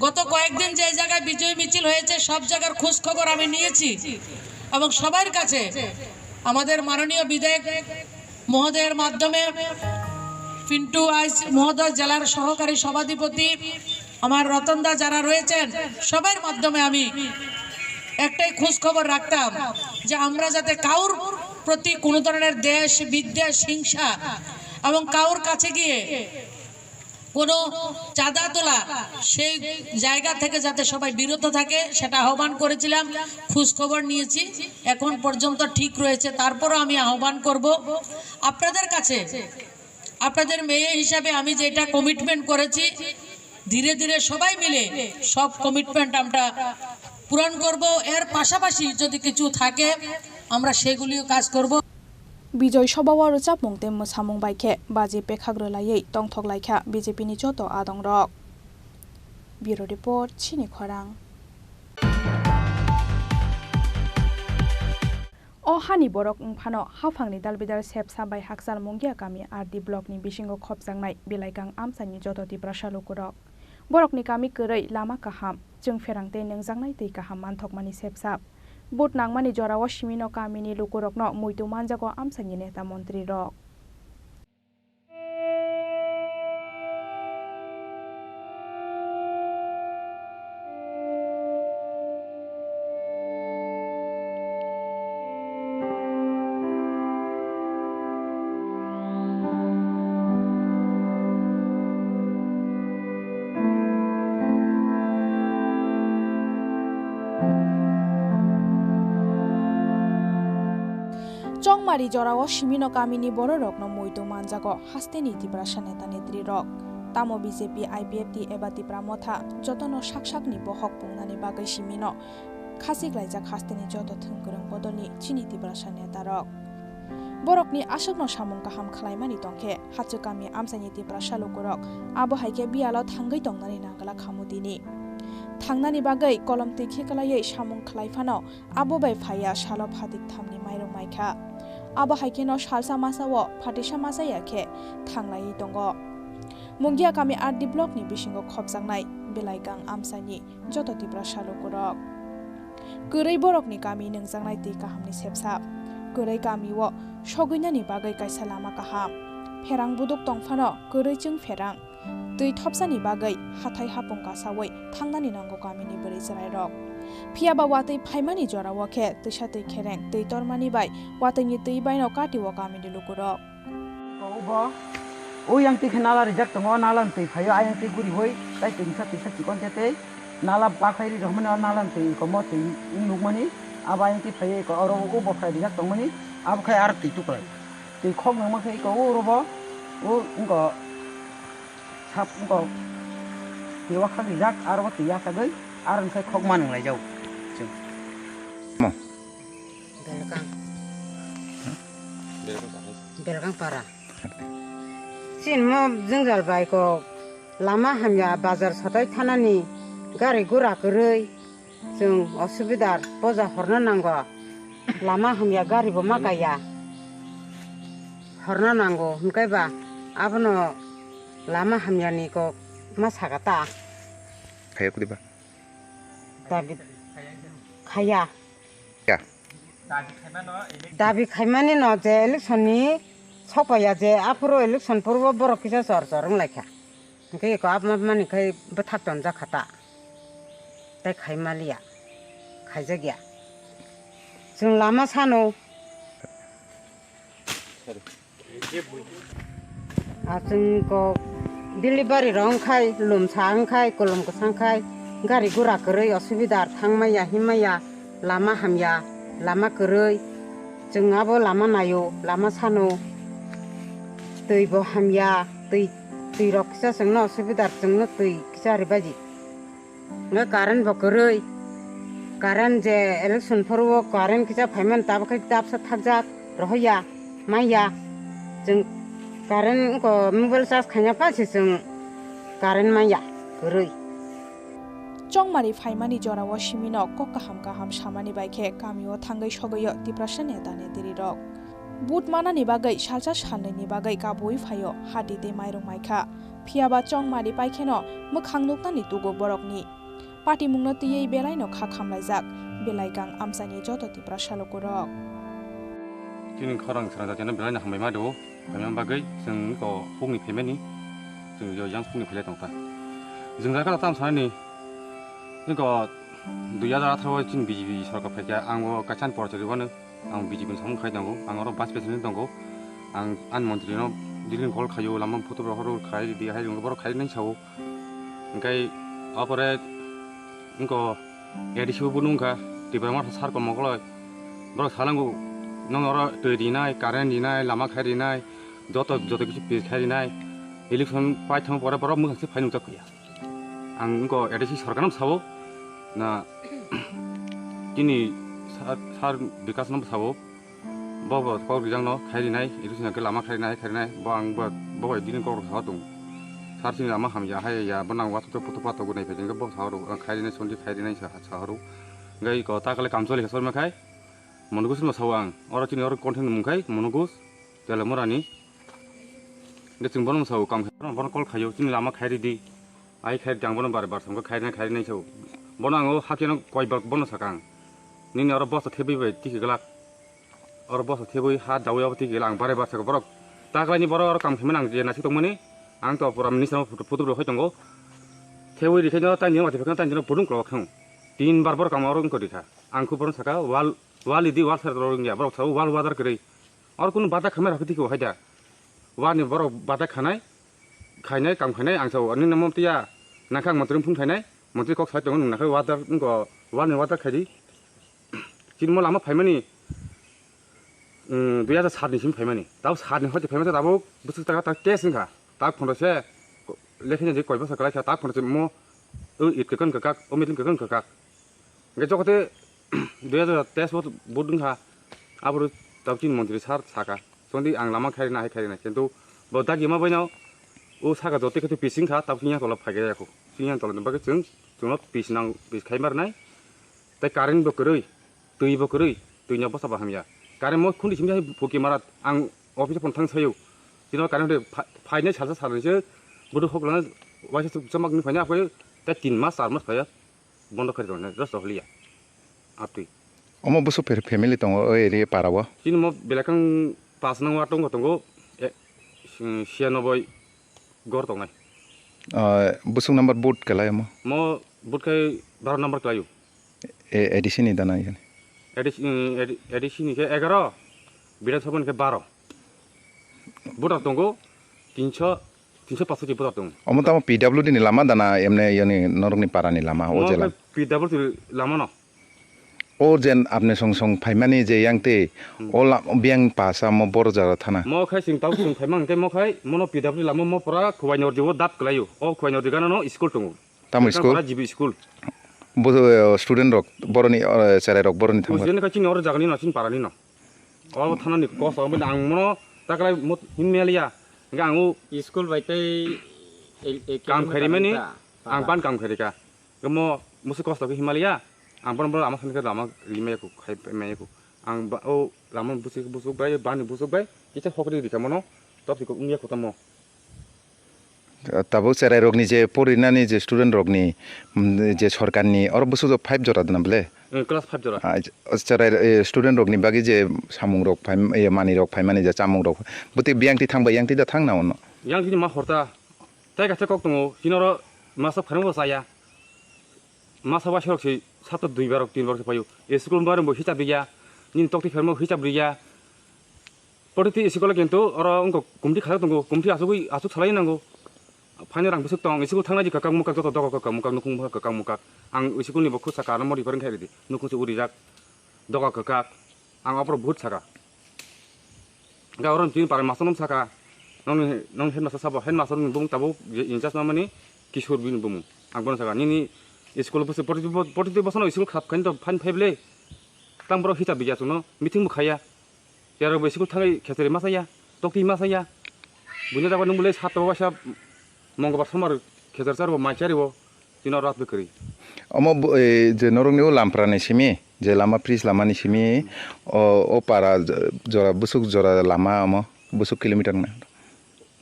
গত কয়েকদিন যে জায়গায় বিজয় মিছিল হয়েছে, সব জায়গার খোঁজ খবর আমি নিয়েছি। এবং সবার কাছে আমাদের মাননীয় বিধায়ক মহোদয়ের মাধ্যমে, পিন্টু আইস মহোদয়, জেলার সহকারী সভাধিপতি, আমার রতনদা, যারা রয়েছেন, সবার মাধ্যমে আমি একটাই খোঁজ খবর রাখতাম যে আমরা যাতে কাউর প্রতি কোনো ধরনের দ্বেষ, বিদ্বেষ, হিংসা এবং কাউর কাছে গিয়ে কোনো চাঁদা তোলা, সেই জায়গা থেকে যাতে সবাই বিরত থাকে, সেটা আহ্বান করেছিলাম। খোঁজ খবর নিয়েছি, এখন পর্যন্ত ঠিক রয়েছে। তারপরও আমি আহ্বান করব আপনাদের কাছে, আপনাদের মেয়ে হিসাবে আমি যেটা কমিটমেন্ট করেছি, ধীরে ধীরে সবাই মিলে সব কমিটমেন্ট আমরা পূরণ করব। এর পাশাপাশি যদি কিছু থাকে, আমরা সেগুলিও কাজ করব। Bijoi sobao rwchapmung tei mwsamung bai khe baji pekhak rwlaiwi tongthok lai kha B J P ni joto adongrok. Bureau Report, Chini Khorang. O hani borok wng phano haphangni dalbidal Sepsa bai Hakchal Mungia kami R D block ni bisingo khopjaknai Bilaikang amchaini joto Tiprasa lukurok. Borokni kami kwrwi, lama kaham, chwng pherang tei nwngjaknai twi kaham manthokmani sepsa. Vote nangmani jorao simino kamini lukurokno muitu manjago amchaini neta montrirok. Chongmari jorao simino kamini bororokno muitu manjago hasteni Tiprasa neta netrirok. Tamo B J P, I P F T eba Tipra Motha jotono sak sakni bohok pungnani bagwi simino khachik laijak hasteni joto thwngkwrwng bodolni chini Tiprasa netarok. Borokni aswkno samung kaham khlaimani tongkhe, hachwk kami amchaini Tiprasa lukurok abo hai khe biyalo thangwi tongnani nangla khamu tini. Thangnani bagwi kolom twi khe kwlaiwi samung khlai phano abo bai phaiya salo phatik thamni mairung maikha. Abo hai kheno salsa masao phatisa masaya khe thanglaiwi tongo. Mungia kami R D block ni bisingo khopjaknai Bilaikang amchaini joto Tiprasa lukurok. Kwrwi borokni kami nwngjaknai twi kahamni sepsa. Kwrwi kamio sogwinani bagwi kaisa lama kaham. Pherang buduk tongphano kwrwi chwng pherang. Twi thopsani bagwi hathai hapung kasawi thangnani nango kamini bwrwi chwrairok. Phiyaba watwi phaimani jorao khe twisa twi khereng twi tormani bai watwini twi baino katio kamini lukurok. Ubo, o yang twi khe nala rijak tongo, nala ni twi phaio, ayang twi guriwi, tai twi misa twisa chikon khe tei nala bakhlai ri rwmani, o nala ni twi komo twi nukmani, abo ayang twi phaio, eko oro o bokhlai rijak tongmani, abo khai aro twi tuklai. Twi khok nangma khe eko o robo, o wngko sap wngko twi wakhak rijak, aro twi yachagwi, aro hwnkhe khok ma nung laijao chwng. Mo. Belkang. Belkang para. Chini mo jwngjal bai kok lama hamya, bazar sotai thanani gari gura kwrwi chwng osubidar poja horna nango. Lama hamya gari bo ma kaiya. Horna nango hwnkhe ba abono lama hamyani kok ma saka ta. Khaya kudi ba? Dabi khaya. Ya. Dabi khaimani no je election ni sokpaiya je aphuru election purbo borok kisa chor chor wng laikha. Hwnkhe eko apma mani khai bwthak tonjak kha ta. Tei khaimaliya. Khaijakya. Chwng lama sano. Achwng kok delivery rok wngkhai, lumsa wngkhai, kolom kwchang khai, gari gura kwrwi osubidar, thangmaya, himmaya, lama hamya, lama kwrwi. Chwng abo lama naio, lama sano. Twi bo hamya, twi, twi rok kisa chwngno osubidar, chwngno twi kisa ribaji. Hwnkhe current bo kwrwi. Current je election phuru o current kisa phaimani tabuk khe tapsa thakjak rohorya manya. Chwng current wngkha mobile charge khaina pha se chwng current manya kwrwi. Chongmari phaimani jorao simino kok kaham kaham samani bai khe kamio thangwi sogwio Tiprasa neta netirirok. Vote manani bagwi salsa salnwini bagwi kabui phaio, hati tei mairung maikha. Phiyaba chongmari paikheno mwkhang nuknani tugo borokni. Patimungno twiwi belaino kha khamlaijak. Belai kang amchaini joto Tiprasa lukurok. Chini khorang srang jatiano belai no hambai ma do, hambai ma bagwi chwng ko hukni phaimani, chwng yo yang hukni phailai tongkha. Chwng jaga tam sanani, niko dui hajar atharo chini B J P sorkar phaikha, ang o kaisa porchari wano, ang B J P ni samung khai tongo, ang oro vice president tongo, ang ani montri no daily call khaio, lama photo rok horo khai di hai rung borok khai nai sao. Hingke apore wngko A D C bo nungkha, Tipra Motha sar ko mokoloi. Borok salango, "Nong oro twi rinai, current rinai, lama khai rinai, joto, joto kisu pis khai rinai." Election pai thang pore borok mwkhang se phai nungcha kuya. Ang wngko A D C sorkar no sabo, na, chini sar, sar Bikas no sabo. Bo bo kok rijak no khai rinai, iri sina ke lama khai rinai, khai rinai, bo ang bo, bo bai bini kok rok sawa tongo. Sar sini lama hamya, hai ya, bo nang wato to puto pato gunai phai jengke bo sawa rok, ang khai rinai, sondi khai rinai sa, sawa rok. Gai ko ta kale kam choli ka sorma khai, monogus no sawa ang. Oro chini oro content mung khai, monogus, tela morani. Nde chwng bono sawa kam khai, bono call khayo, chini lama khai ridi. Ai khai jang bono bare bar samkha khai nai khai nai sao. Bono ang o hakhe no koi bar bono sakang. Nini oro bosa thebwi bai tiki glak. Oro bosa thebwi ha dawi abo tiki glak ang bare bar sakha borok. Taklaini borok oro kam khaimani ang je nasik tongmani. Ang to pura mini sama photo photo rok hoi tongo. Thebwi rikhe no tani mati phakna tani no pudung klok khang. Tin bar borok ang oro wngko rikha. Ang kho bono saka wal wal idi wal sar rok wngya borok sao wal wadar kwrwi. Oro kunu bata khamai rok tiki hai da. Wani borok bata khanai. Khainai, kam khainai, ang sao, ani namo tiya, nangkha ang montri phone khainai, montri kok sai tongo, nung nakhai water, wngko, wani water khaidi. Chini mo lama phaimani, mm, dui hajar sat ni simi phaimani. Tabo sat ni hoite phaimani, tabo bwswk taka tak test wngkha. Tak phono se, lekhai ni koi bwsa kwlai kha, tak phono se mo, o it kwkang kwkak, o meeting kwkang kwkak. Hingke jokote dui hajar teis bo vote wngkha, aboro tabuk chini montri sir saka, chwngdi ang lama khairina hai khairina, kintu bo dagi ma baino o saka joto khe pising kha, tabuk chini yang tola phaiga yako, chini yang tola bagwi chwng chwngno pis nang, pis khai marnai, tei current bo kwrwi, twi bo kwrwi, twi no bwsa bo hamya, current mo khundi simi hai phuki marat, ang office phone thang sayo, chini current phai, phainai salsa salnai se, bodo hok lana waisa chwng chamak ni phainai aphai tei tin mas char mas phaiya. Bondo khe tongnai, just holiya. Atwi. Omo busu pher family tongo, o area para o? Chini mo belakang pas nang wa tongo, tongo, e, si-, siyanoboi gor tongnai. Ah, busuk number boot kelai omo? Mo boot khai baro number kelaio. E, A D C ni dana yan? A D C, mm, A D, A D C ni khe egaro, Bidhan Sabha ni khe baro. Boot rok tongo, tinso, tinso paso ti boot rok tongo. Omo tamo P W D ni lama dana emne yani norokni para ni lama o mo jela. Khe P W D lama no. O jen apne song song phaimani je yang te Hmm. o la-, biang pasa mo bor jara thana. Mo khai sing tau sing phaimang te mo khai mono P W D lama mo pura Khowai Nordi o dap kelaio. O Khowai Nordi gana no school tongo. Tamo Ekdam school? Pura G B school. Bo, eh, student rok boroni, eh, cherai rok boroni thangbar. Ujeni khai chini oro jagani no chini parani no. Oro thanani kos ang mono taklai mot hin meliya. Hingke ang o school bai tei el-, el-, kam kilometer khairi mani, ta, ta. Ang ban kam khairi ka. Mo musu kos to himaliya. Ang bon bon ama sani ke lama rimaya ku khai maya ku. Ang ba o lama busuk busuk bai bani busuk bai kisa hokri rika mono. Top siko ungya kota mo. Tabuk cherai rokni je porinani je student rokni, mm, je sorkarni oro bwswk five jora dana bole? Eh, class five jora. Ah, cherai, eh, student rokni bagwi je samung rok phai, eh, mani rok phaimani je chamung rok. Bwtwi biyang twi thang bai yang twi da thang na ono? Yang twi ma horta. Tai kaisa kok tongo, chini oro masa phairung bo chaya. Masa waisa rok se sato dui barok tin barok se phaio. School barok bo hisab riya. Nini tokti phairung bo hisab riya. Protiti school o kintu oro wngkha committee khajak tongo, committee asugwi asuk salai nango. Phaino rang bwswk tong, school thangnai di kwkak mwkak joto doga kwkak mwkak nukhung bwkha kwkak mwkak. Ang school ni bo khusaka ano mori pharwng khairidi, nukhung se urijak, doga kwkak. Ang aphuru buhut saka. Ga oro tini para master no saka, nong, nong headmaster sabo, headmaster ni bumung tabuk je in charge mamani Kishore bini bumung. Ang bono saka, nini school bwswk protiti bo-, protiti bosono school khap khain to phan phaible. Tang borok hisab di ya chwngno, meeting bo khaiya. Tei aro bo school thangwi khechari ma chaya, tokti ma chaya. Buino jaga nung bole sato waisa Mongolbar sombar khechari charo mai chari o. Tino rat bwkri. Omo bo, eh, je norokni o Lamprani simi, je lama bridge lamani simi, o, o para j-, jora bwswk jora lama omo, bwswk kilometer na?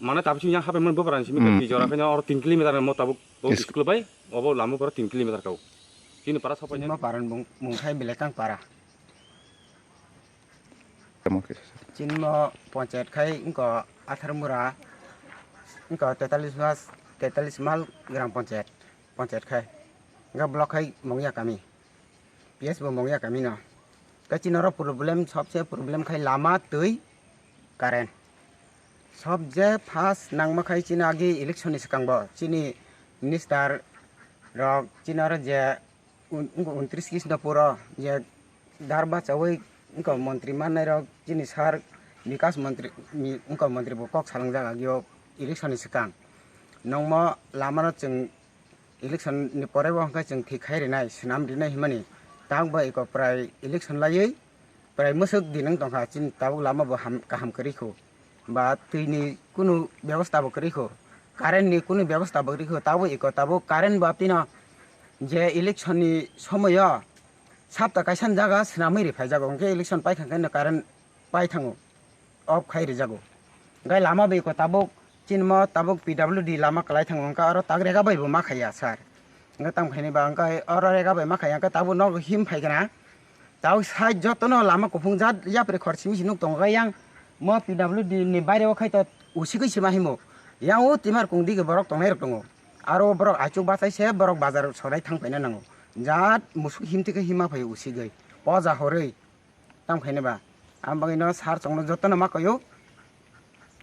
Mane tabuk simi yang hape mani bwbarani simi Hmm. twi jora khe oro tin kilometer mo tabuk o Is- school bai, obo lama pora tin kilometer kau. Chini para sopai. Chini mo paran bung, mung khai Belekang para. Tamo kisa. Chini mo panchayat khai wngkha Atharmura, wngkha tetalis mas, tetalis mal gram panchayat, panchayat khai. Wngkha block khai Mongya kami. P S bo Mongya kami no. Khe chini oro problem, sobse problem khai lama, twi, current. Sobse first nangma khai chini agi election ni swkang bo chini minister rok chini oro je un-, wngkha untris Krishnapur o je dar bachaui wngkha montri mannai rok chini sir Bikas montri ni wngkha montri bo kok salangjak agi o election ni swkang. Nongmo lama no chwng election ni pore bo hwnkhe chwng thik khai rinai, swnam rinai hwnmani. Tabuk bo eko prai election laiwi prai mwswk din wng tongkha, chini tabuk lama bo ham, kaham kwrwi kho, ba twi ni kunu bebosta bo kwrwi kho, current ni kunu bebosta bo kwrwi kho, tabuk eko tabuk current bo aptino je election ni somoyo sapta kaisa ni jaga swnamwi riphaijak, hwnkhe election paikha khe no current pai thango, off khai rijago. Gai lama bai ko tabuk chini mo tabuk P W D lama kwlai thango, hwnkhe oro tak rega bai bo ma khaiya sir. Hwnkhe tam khaini ba hwnkhe oro rega bai ma khaiya, hwnkhe tabuk nogo him phai gana. Tabuk side joto no lama kuphung jat yapri khor simi si nuk tongo, gai yang mo P W D ni baire o khai to usigwi sima himo. Yang o timar kung dige borok tongnai rok tongo. Aro borok achuk bachai se borok bazar sonai thang paina nango. Jat musuk him thike hima phai usigwi. Poja horwi. Tam khaini ba, ang bagwi no sir chwngno jotono ma koyo.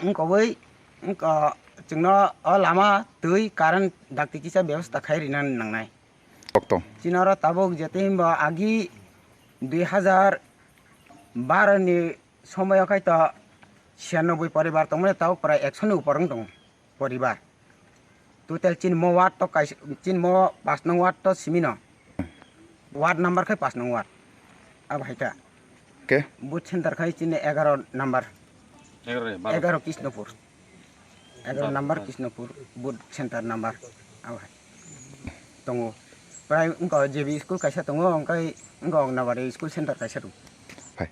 Wngkha bai, wngkha chwngno o lama, twi, current dakti kisa bebosta khai rina nangnai. Okto. Chini oro tabuk jete himba agi dui hajar baro ni somoyo khai to siyanoboi poribar tongmani, tabuk prai ekso ni upor wng tongo. Poribar. Total chini mo ward to kaisa, chini mo pas nong ward to simi no. Ward number khai pas nong ward. Abo hai ta. Ke? Booth center khai chini egaro number. Egaro re, baro. Egaro Krishnapur. Egaro baro, number baro. Krishnapur booth center number. Abo hai. Tongo. Prai wngkha J B school kaisa tongo, wngkha wngkha Anganwadi school center kaisa tongo. Hai.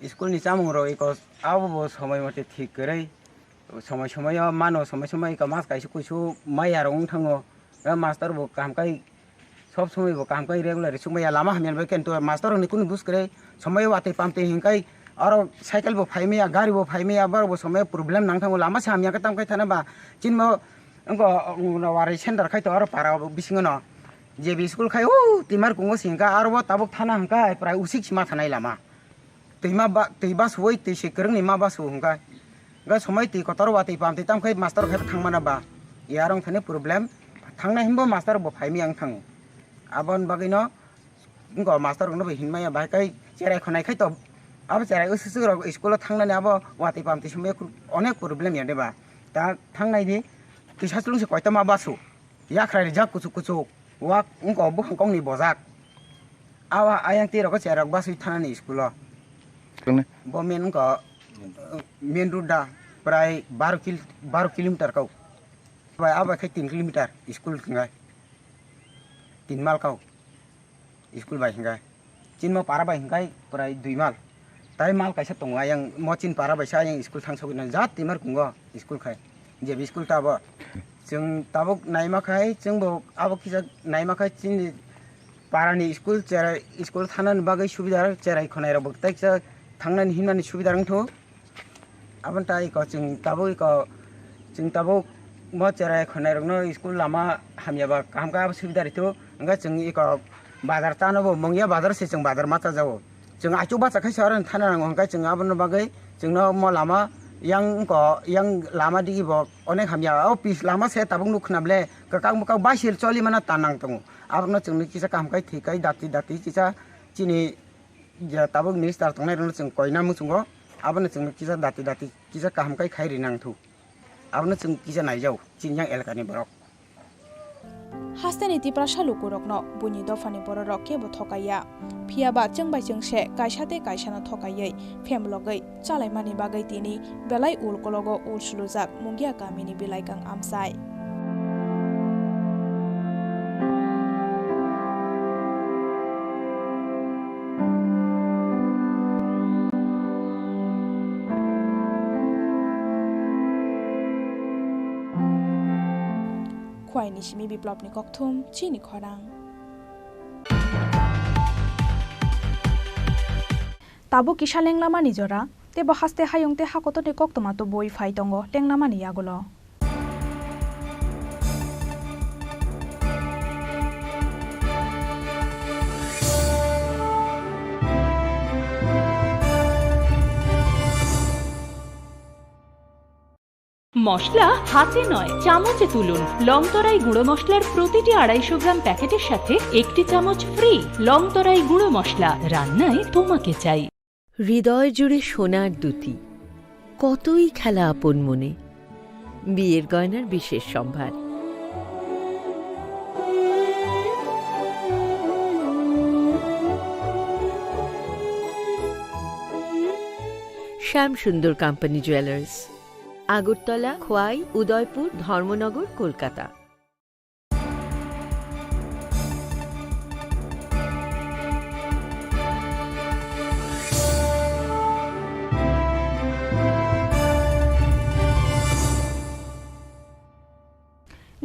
School ni chamung rok eko abo bo somoi mote thik kwrwi. Somoi somoi o mano, somoi somoi eko mas kaisa kuisu maya rok wng thango. O master bo kaham kai, sob somoi bo kaham kai regular suk maya, lama hamya bai khe to master rok ni kunu bus kwrwi. Somoi watwi pamtwi hinkai oro cycle bo phai maya, gari bo phai maya, borok bo somoi problem nang thango, lama se hamya khe tam khai thana ba chini bo wngkha Anganwadi center khai to oro para bisingo no J B school khai o timar kungo se hinka aro bo tabuk thana hinka prai usik sima thanai lama. Twima ba, twi basuwi twi se kwrwngni ma basu hwnka. Hwnka somoi twi kotor watwi pamtwi tamkhai master khe thangmana ba. Yarong thani problem. Thangnai hwnbo master bo phaimaya wng thango. Aboni bagwino wngkha master rokno bo hinmaya bahai kai cherai khonai khai to. Abo cherai usuk rok school o thangnani abo watwi pamtwi somoi onek problem ya de ba. Ta thangnai di kisa chwlwng se koito ma basu. Yakhrai rijak kuchuk kuchuk. Wak wngkha bukhang kokni bojak. Awa ayang tei rokhe cherai rok basui thanani school o. Kwlwng nai. Bo main wngkha, uh, main road da prai baro kil-, baro kilometer kau. Bai abo khe tin kilometer school hwnkhai. Tin mal kau. School bai hwnkhai. Chinmo para bai hwnkhai prai dui mal. Tai mal kaisa tongo ayang mo chin para bai sa ayang school thang sogwi nang jat timar kungo school khai. J B school ta abo. Chwng tabuk naima khai, chwngbo abo kisa naima khai chini parani school cherai, school thanani bagwi subida, cherai khonai rok bo tei kisa thangnani himnani subida wng tho. Aboni tai iko chwng tabuk iko, chwng tabuk mo cherai khonai rokno school lama hamya ba kaham khe abo subida ri tho. Hwnkhe chwng iko bazar tano bo mungya bazar se chwng bazar ma cha jago. Chwng achuk bacha khai se oro thana nango, hwnkhe chwng aboni bagwi chwngno mo lama yang wngkha, yang lama digi bo onek hamya. O pis lama se tabuk nuk khna ble kwkak mwkak bai sil choli mana ta nang tongo. Abono chwngno kisa kaham khai thwi khai dati dati kisa chini je tabuk minister tongnai rokno chwng koina muchungo. Abono chwngno kisa dati dati kisa kaham khai khai ri nang thu. Abono chwng kisa naijao chini yang elakani borok. Hasteni Tiprasa lukurokno buini dophani bororok kebo thokaiya. Phiyaba chwng bai chwng se kaisa tei kaisano thokaiwi phemlogwi chalaimani bagwi tini belai ulkologo ul sulujak Mungia kamini bilaikang amchai. Khwaini simi Biplopni kokthum chini khorang. Tabuk kisa lenglamani jora, tei bo haste hayung tei hakotorni koktwma tubui phai tongo lenglamani yagulo. মশলা হাতে নয়, চামচে তুলুন। লং তরাই গুঁড়ো মশলার প্রতিটি আড়াইশো গ্রাম প্যাকেটের সাথে একটি চামচ ফ্রি। লং তরাই গুঁড়ো মশলা, রান্নায় তোমাকে চাই। হৃদয় জুড়ে সোনার দ্যুতি, কতই খেলা আপন মনে। বিয়ের গয়নার বিশেষ সম্ভার। শ্যাম সুন্দর কোম্পানি জুয়েলার্স, আগরতলা, খোয়াই, উদয়পুর, ধর্মনগর, Kolkata.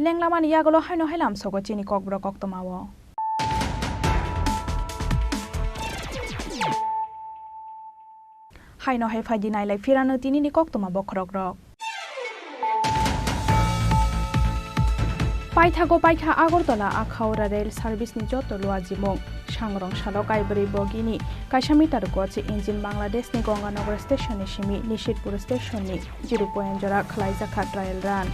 Lenglamani yagulo haino hai lamsogo chini kokborok koktwmao. Haino hai phaidi nailai phirano tinini koktwma bokhorokrok. Paithago paikha Agartala Akhaura rail service ni joto luajimung. Sangrong salo kaibrwi bogini kaisa meter gochi engine Bangladesh ni Ganganagar station ni simi Nishitpur station ni zero point jora khwlaijakha trial run.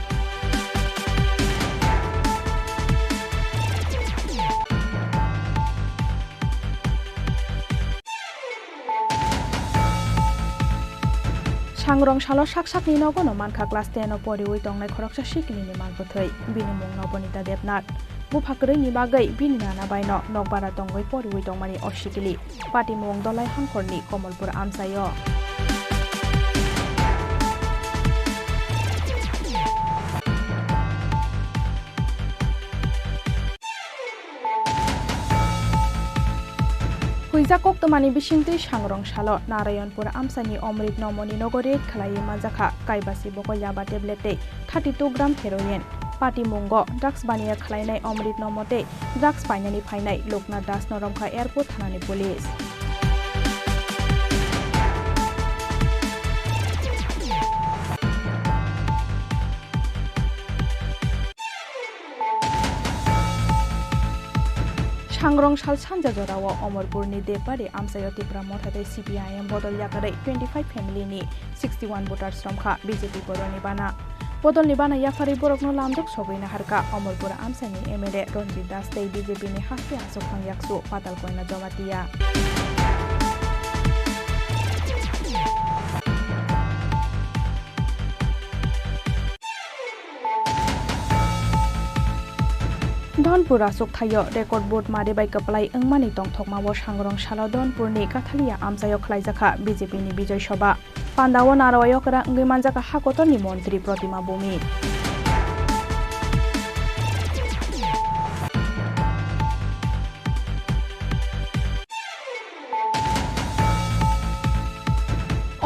Sangrong salo sak sakni nogono mankha class ten o poriwi tongnai khoroksa sikilini manbwthwi. Bini mung Nobonita Debnath. Bupha kwrwini bagwi bini nana baino nokbara tongwi poriwi tongmani o sikili. Patimung Dolai Hangkhorni Komolpur amchaio. Huijak koktwmani bisingtwi Sangrong salo Narayanpur amchaini Omrit Nomoni nogo raid khlaiwi manjakha kaibasi bokol yaba tablet tei thirty two gram heroin. Patimungo drugs baniya khlainai Omrit Nomo tei drugs painani phainai Loknath Das no romkha airport thanani police. Sangrong sal sanja jorao Omorpurni Depari amchaio Tipra Motha tei C P I M bodol yakarwi twenty five family ni sixty one voters romkha B J P bodolni bana. Bodolni bana yapharwi borokno lamjok sogwi naharkha Omorpur amchaini M L A Ranjit Das tei B J P ni haste aswk phang yaksu Patal Koina Jamatia. Dhonpur aswk thaio record vote mari bai kwplai wngmani tongthokmao Sangrong salo Dhonpurni Kathalia amchaio khlaijakha B J P ni Bijoy Sobha. Pandao narwai okra wngwi manjakha ha kotorni montri Protima Bhumik.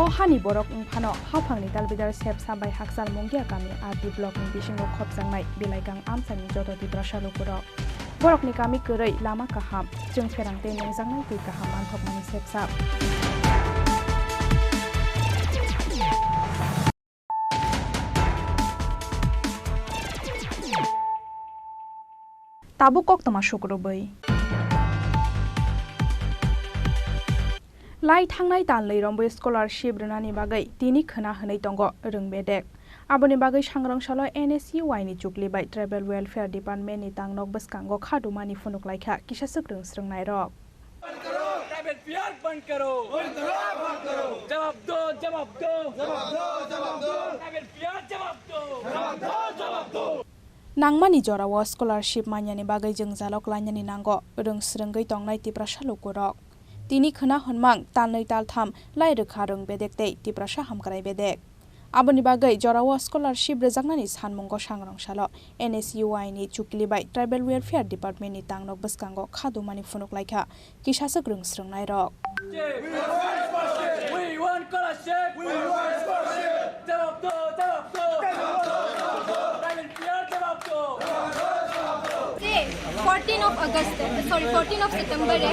O hani borok wngphano haphangni talbidal sepsa bai hakchal Mungia kami R D block ni bisingo khopjaknai Bilaikang amchaini joto Tiprasa lukurok. Borokni kami kwrwi, lama kaham, chwng pherang tei nungjaknai twi kaham manthokmani sepsa. Tabuk koktwma sukrubwi. Lai thangnai talnwi romwi scholarship rwnani bagwi tini khwna hwnwi tongo rwng bedek. Aboni bagwi Sangrong salo N S U I ni chukli bai Tribal Welfare Department ni tangnok bwskango khadumani phunuk laikha kisa swk rwng srwngnairok. Tribal PR बंद करो। बंद करो, बंद करो। जवाब दो, जवाब दो। जवाब दो, जवाब दो। ट्राइबल पीआर जवाब दो। जवाब दो, जवाब दो। Nangmani jorao scholarship manyani bagwi jwngjalo klainani nango rwng srwngwi tongnai Tiprasa lukurok. Tini khwna hwnmang talnwi taltham lai rwkha rwng bedek tei Tiprasa hamkrai bedek. Aboni bagwi jorao scholarship rwjaknani sanmungo Sangrong salo N S U I ni chukli bai Tribal Welfare Department ni tangnok bwskango khadumani phunuk laikha kisaswk rwng srwngnairok. We want scholarship! We want scholarship! Jawab do, jawab do! Jawab do, jawab do! Tribal P R jawab do! Fourteen of अगस्त है, sorry, fourteen of सितंबर है।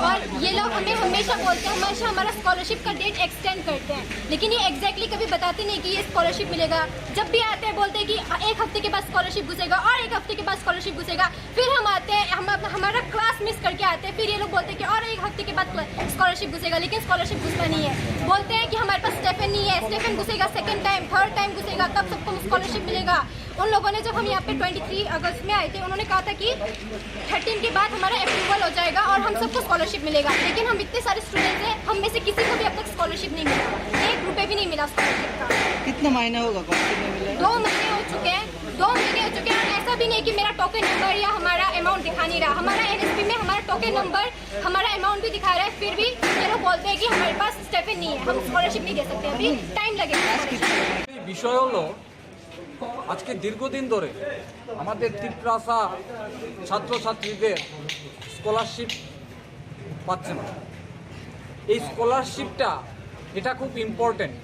और ये लोग हमें हमेशा बोलते हैं, हमेशा हमारा स्कॉलरशिप का डेट एक्सटेंड करते हैं, लेकिन ये एग्जैक्टली कभी बताते नहीं कि ये स्कॉलरशिप मिलेगा। जब भी आते हैं, बोलते हैं कि एक हफ्ते के बाद स्कॉलरशिप घुसेगा और एक हफ्ते के बाद स्कॉलरशिप घुसेगा। फिर हम आते हैं, हम अपना, हमारा क्लास मिस करके आते हैं, फिर ये लोग बोलते हैं कि और एक हफ्ते के बाद स्कॉलरशिप घुसेगा, लेकिन स्कॉलरशिप घुसता नहीं है। बोलते हैं कि हमारे पास स्टेफन नहीं है, स्टेफन घुसेगा, सेकंड टाइम, थर्ड टाइम घुसेगा, तब सबको स्कॉलरशिप मिलेगा। उन लोगों ने, जब हम यहाँ पे ट्वेंटी थ्री अगस्त में आए थे, उन्होंने कहा था कि थर्टीन के बाद हमारा अप्रूवल हो जाएगा और हम सबको स्कॉलरशिप मिलेगा, लेकिन हम इतने सारे स्टूडेंट्स हैं, हम में से किसी को भी अब तक स्कॉलरशिप नहीं मिला, एक रुपये भी नहीं मिला स्कॉलरशिप का। कितना महीना होगा कॉलेज में मिला? दो महीने हो चुके हैं, दो महीने हो चुके हैं, और ऐसा भी नहीं कि मेरा टोकन नंबर या हमारा अमाउंट दिखा नहीं रहा। हमारा एनएसपी में हमारा टोकन नंबर, हमारा अमाउंट भी दिखा रहा है, फिर भी ये लोग बोलते हैं कि हमारे पास स्टेफन नहीं है, हम स्कॉलरशिप नहीं दे सकते, अभी टाइम लगेगा। এই বিষয় হলো, আজকে দীর্ঘদিন ধরে আমাদের তিপ্রাসা ছাত্রছাত্রীদের স্কলারশিপ পাচ্ছে না। এই স্কলারশিপটা, এটা খুব ইম্পর্ট্যান্ট,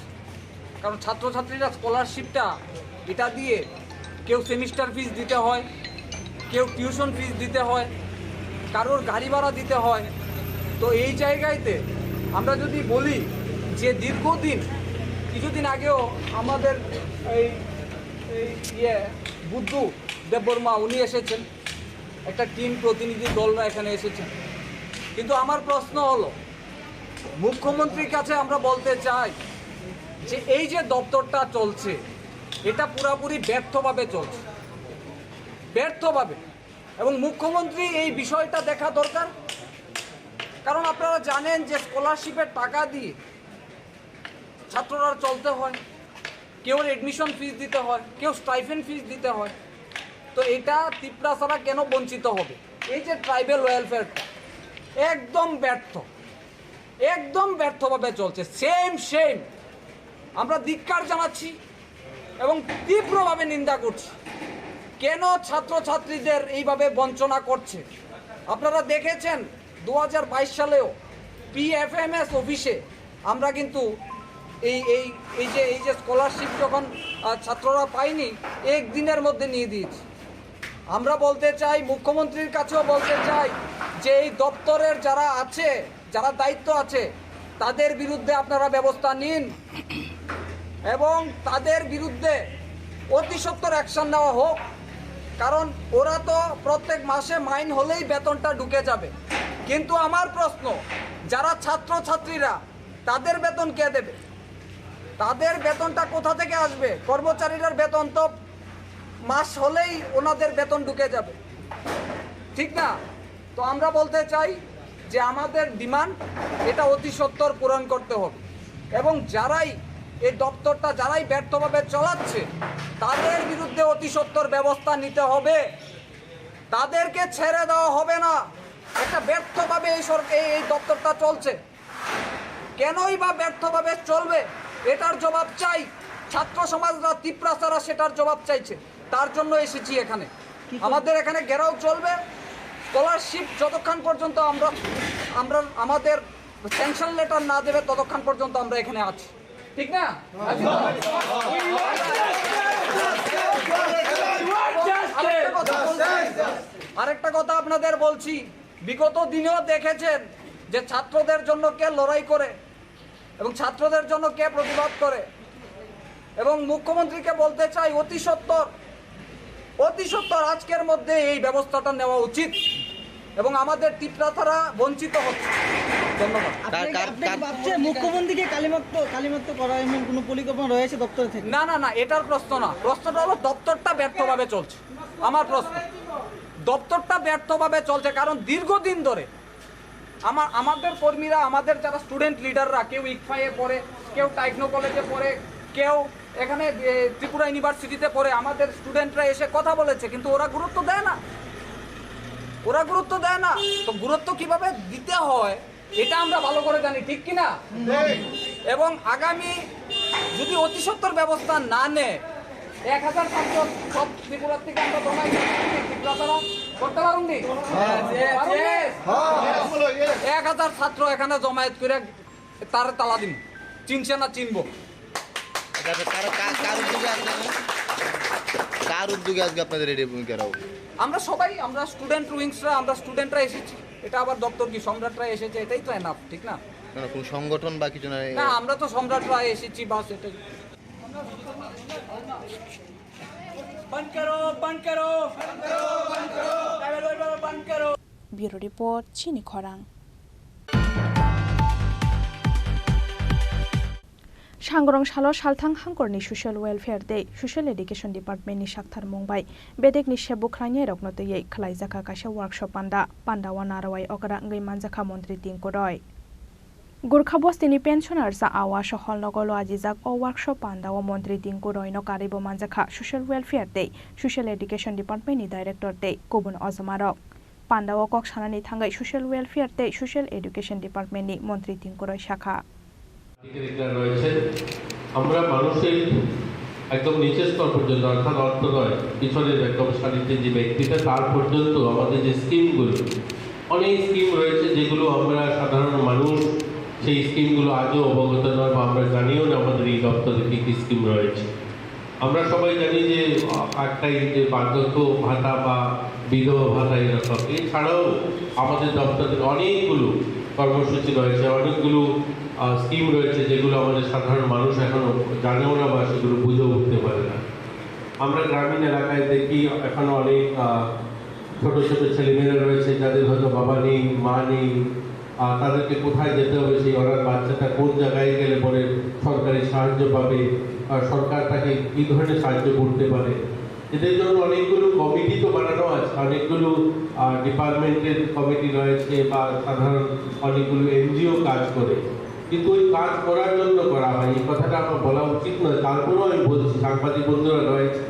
কারণ ছাত্রছাত্রীরা স্কলারশিপটা, এটা দিয়ে কেউ সেমিস্টার ফিস দিতে হয়, কেউ টিউশন ফিস দিতে হয়, কারোর গাড়ি ভাড়া দিতে হয়। তো এই জায়গাতে আমরা যদি বলি যে দীর্ঘদিন, কিছুদিন আগেও আমাদের এই, এই ইয়ে, বুদ্ধ দেববর্মা উনি এসেছেন, একটা টিম প্রতিনিধি দলরা এখানে এসেছেন। কিন্তু আমার প্রশ্ন হলো, মুখ্যমন্ত্রীর কাছে আমরা বলতে চাই যে এই যে দপ্তরটা চলছে, এটা পুরাপুরি ব্যর্থভাবে চলছে, ব্যর্থভাবে। এবং মুখ্যমন্ত্রী এই বিষয়টা দেখা দরকার, কারণ আপনারা জানেন যে স্কলারশিপের টাকা দিয়ে ছাত্ররা চলতে হয়, কেউ অ্যাডমিশন ফিস দিতে হয়, কেউ স্টাইফেন্ড ফিস দিতে হয়। তো এটা তিপ্রাসারা কেন বঞ্চিত হবে? এই যে ট্রাইবাল ওয়েলফেয়ারটা একদম ব্যর্থ, একদম ব্যর্থভাবে চলছে। সেম সেম, আমরা ধিক্কার জানাচ্ছি এবং তীব্রভাবে নিন্দা করছি। কেন ছাত্রছাত্রীদের এইভাবে বঞ্চনা করছে? আপনারা দেখেছেন, দু হাজার বাইশ সালেও পিএফএমএস অফিসে আমরা কিন্তু এই, এই, এই যে, এই যে স্কলারশিপ যখন, আহ, ছাত্ররা পায়নি, এক দিনের মধ্যে নিয়ে দিয়েছি। আমরা বলতে চাই, মুখ্যমন্ত্রীর কাছেও বলতে চাই যে এই দপ্তরের যারা আছে, যারা দায়িত্ব আছে, তাদের বিরুদ্ধে আপনারা ব্যবস্থা নিন এবং তাদের বিরুদ্ধে অতি সত্বর অ্যাকশন নেওয়া হোক। কারণ ওরা তো প্রত্যেক মাসে মাইন হলেই বেতনটা ঢুকে যাবে। কিন্তু আমার প্রশ্ন, যারা ছাত্রছাত্রীরা, তাদের বেতন কে দেবে? তাদের বেতনটা কোথা থেকে আসবে? কর্মচারীরার বেতন তো মাস হলেই ওনাদের বেতন ঢুকে যাবে, ঠিক না? তো আমরা বলতে চাই যে আমাদের ডিমান্ড, এটা অতি সত্বর পূরণ করতে হবে এবং যারাই এই দপ্তরটা, যারাই ব্যর্থভাবে চালাচ্ছে, তাদের বিরুদ্ধে অতি সত্বর ব্যবস্থা নিতে হবে। তাদেরকে ছেড়ে দেওয়া হবে না। একটা ব্যর্থভাবে এই সর-, এই, এই দপ্তরটা চলছে। কেনই বা ব্যর্থভাবে চলবে, এটার জবাব চাই। ছাত্র সমাজরা, তিপ্রাসারা সেটার জবাব চাইছে, তার জন্য এসেছি এখানে। আমাদের এখানে ঘেরাও চলবে। স্কলারশিপ যতক্ষণ পর্যন্ত আমরা, আমরা, আমাদের স্যাংশন লেটার না দেবে, ততক্ষণ পর্যন্ত আমরা এখানে আছি, ঠিক না? আছি তো? আরেকটা কথা বলছি, আরেকটা কথা আপনাদের বলছি, বিগত দিনেও দেখেছেন যে ছাত্রদের জন্য কে লড়াই করে এবং ছাত্রদের জন্য কে প্রতিবাদ করে। এবং মুখ্যমন্ত্রীকে বলতে চাই, অতি সত্বর, অতি সত্বর আজকের মধ্যে এই ব্যবস্থাটা নেওয়া উচিত এবং আমাদের তিপ্রাসারা বঞ্চিত হচ্ছে। ধন্যবাদ। আপনি, কার, কার, আপনি কি কার ভাবছেন মুখ্যমন্ত্রীকে কালিমাত্র, কালিমাত্র করা এমন কোনো পরিকল্পনা রয়েছে দপ্তর থেকে? না, না, না, এটার প্রশ্ন না। প্রশ্নটা হলো দপ্তরটা ব্যর্থভাবে চলছে। আমার প্রশ্ন, দপ্তরটা ব্যর্থভাবে চলছে, কারণ দীর্ঘদিন ধরে আমার, আমাদের কর্মীরা, আমাদের যারা স্টুডেন্ট লিডাররা, কেউ ইকফাইয়ে পড়ে, কেউ টেকনো কলেজে পড়ে, কেউ এখানে, এ, ত্রিপুরা ইউনিভার্সিটিতে পড়ে, আমাদের স্টুডেন্টরা এসে কথা বলেছে, কিন্তু ওরা গুরুত্ব দেয় না। ওরা গুরুত্ব দেয় না। তো গুরুত্ব কিভাবে দিতে হয়, এটা আমরা ভালো করে জানি, ঠিক কি না? এবং আগামী যদি অতি সত্বর ব্যবস্থা না নেয়, এক হাজার ছাত্র সব ত্রিপুরা থেকে আমরা জমায়েত করতে পারুন নি? ত্রিপুরা তারা করতে পারুন নি? পারুন নি? এক হাজার ছাত্র এখানে জমায়েত করে তার তালা দিন, চিনছে না চিনবো। এটা তো কার, কার, কার উদ্যোগে আজকে, কার উদ্যোগে আজকে আপনাদের এই ঘেরাও? আমরা সবাই, আমরা স্টুডেন্ট উইংসরা, আমরা স্টুডেন্টরা এসেছি। এটা আবার দপ্তর কি সম্রাটরা এসেছে, এটাই তো এনাফ, ঠিক না? না, না, কোনো সংগঠন বা কিছু নাই। না, আমরা তো সম্রাটরা এসেছি, বাস এটাই। बंद करो, बंद करो। Tribal welfare बंद करो। Bureau Report, Chini Khorang. Sangrong salo salthang hangkorni Social Welfare tei Social Education Department ni saktharmung bai bedekni sep bwkhlainai rokno twiwi khwlaijakha kaisa workshop panda. Panda o narwai okra wngwi manjakha Montri Tinku Roy. Gurkha bostini pensioners a Awas hall nogo lwajijak o workshop panda o Montri Tinku Roy no karwi bo manjakha Social Welfare tei Social Education Department ni Director tei kubun ojomarok. Panda o kok sanani thangwi Social Welfare tei Social Education Department ni Montri Tinku Roy sakha. অধিকার রয়েছে। আমরা মানুষের একদম নিচের স্তর পর্যন্ত, অর্থাৎ অর্থ নয়, পিছনের একদম সারিতে যে ব্যক্তিটা, তার পর্যন্ত আমাদের যে স্কিমগুলো, অনেক স্কিম রয়েছে যেগুলো আমরা সাধারণ মানুষ সেই স্কিমগুলো আজও অবগত নয় বা আমরা জানিও না আমাদের এই দপ্তরে কী কী স্কিম রয়েছে। আমরা সবাই জানি যে, আ, একটাই যে বার্ধক্য ভাতা বা বিধবা ভাতা এরকম। এছাড়াও আমাদের দপ্তরের অনেকগুলো কর্মসূচি রয়েছে, অনেকগুলো, আ, স্কিম রয়েছে যেগুলো আমাদের সাধারণ মানুষ এখনো জানেও না বা সেগুলো বুঝেও উঠতে পারে না। আমরা গ্রামীণ এলাকায় দেখি এখনো অনেক, আ, ছোট ছোট ছেলেমেয়েরা রয়েছে যাদের হয়তো বাবা নেই, মা নেই, আর তাদেরকে কোথায় যেতে হবে, সেই অনাথ বাচ্চাটা কোন জায়গায় গেলে পরে সরকারি সাহায্য পাবে, আর সরকার তাকে কী ধরনের সাহায্য করতে পারে। এদের জন্য অনেকগুলো কমিটি তো বানানো আছে, অনেকগুলো, আহ, ডিপার্টমেন্টের কমিটি রয়েছে বা সাধারণ অনেকগুলো এনজিও কাজ করে, কিন্তু ওই কাজ করার জন্য করা হয়, এই কথাটা আমার বলা উচিত নয়। তারপরেও আমি বলছি, সাংবাদিক বন্ধুরা রয়েছে,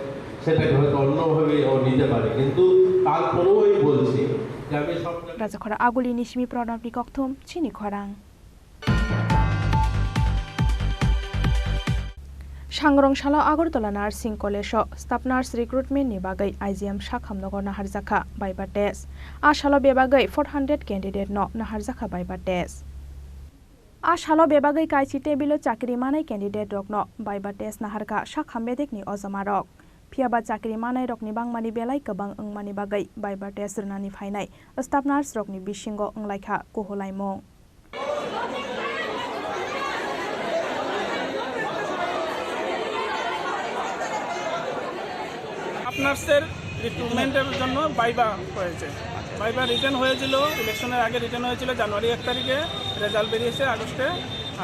সেটাকে হয়তো অন্যভাবে ও নিতে পারে, কিন্তু তারপরেও আমি বলছি যে আমি সব জায়গায় Rajakhora Aguli ni simi Pranab ni kokthum, Chini Khorang. Sangrong salo Agartala Nursing College o staff nurse recruitment ni bagwi I G M Sakham nogo naharjakha viva test. A salo bebagwi four hundred candidate no naharjakha viva test. A salo bebagwi kaisi table o chakri manai candidate rokno viva test naharkha Sakham bedekni ojomarok. Phiyaba chakri manairokni bangmani belai kwbang wngmani bagwi viva test rwnani phainai staff nurse rokni bisingo wnglaikha kuhulaimung. আপনার স্যার রিক্রুটমেন্টের জন্য ভাইভা হয়েছে। Viva written হয়েছিল, ইলেকশনের আগে রিটেন হয়েছিল জানুয়ারি এক তারিখে, রেজাল্ট বেরিয়েছে আগস্টে।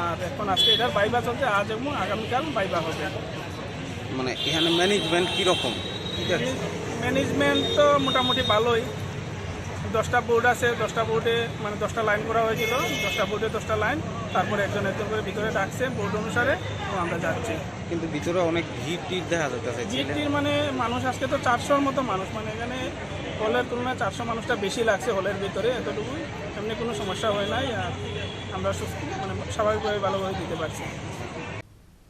আর এখন আজকে এটার ভাইভা চলছে, আজ এবং আগামীকাল ভাইভা হবে। মানে এখানে ম্যানেজমেন্ট কীরকম? ঠিক আছে। ম্যানেজমেন্ট তো মোটামুটি ভালোই। দশটা বোর্ড আছে, দশটা বোর্ডে মানে দশটা লাইন করা হয়েছিল, দশটা বোর্ডে দশটা লাইন, তারপরে একজন একজন করে ভিতরে ডাকছে বোর্ড অনুসারে, এবং আমরা যাচ্ছি। কিন্তু ভিতরে অনেক ভিড় টিড় দেখা যাইতেছে। ভিড় টিড় মানে মানুষ আজকে তো চারশোর মতো মানুষ, মানে এখানে হলের তুলনায় চারশো মানুষটা বেশি লাগছে হলের ভিতরে, এতটুকুই। এমনি কোনো সমস্যা হয় নাই। আর আমরা সুস্থ, মানে স্বাভাবিকভাবে ভালোভাবে দিতে পারছি।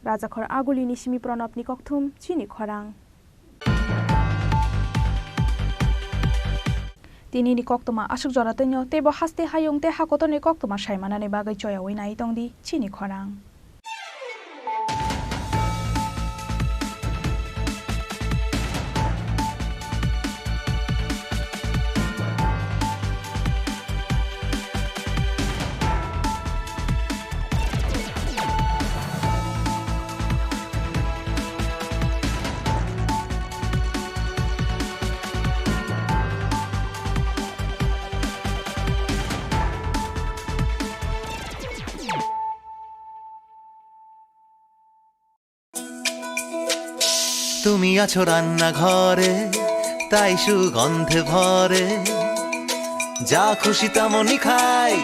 Rajakhor Aguli ni simi Pranab ni kokthum, Chini Khorang. Tini ni koktwma aswk jora twino, teibo haste hayung tei hakotor ni koktwma sai manani bagwi choyaui nai tongdi, Chini Khorang. তুমি আছো রান্নাঘরে, তাই সুগন্ধে ভরে। যা খুশি তেমনই খাই,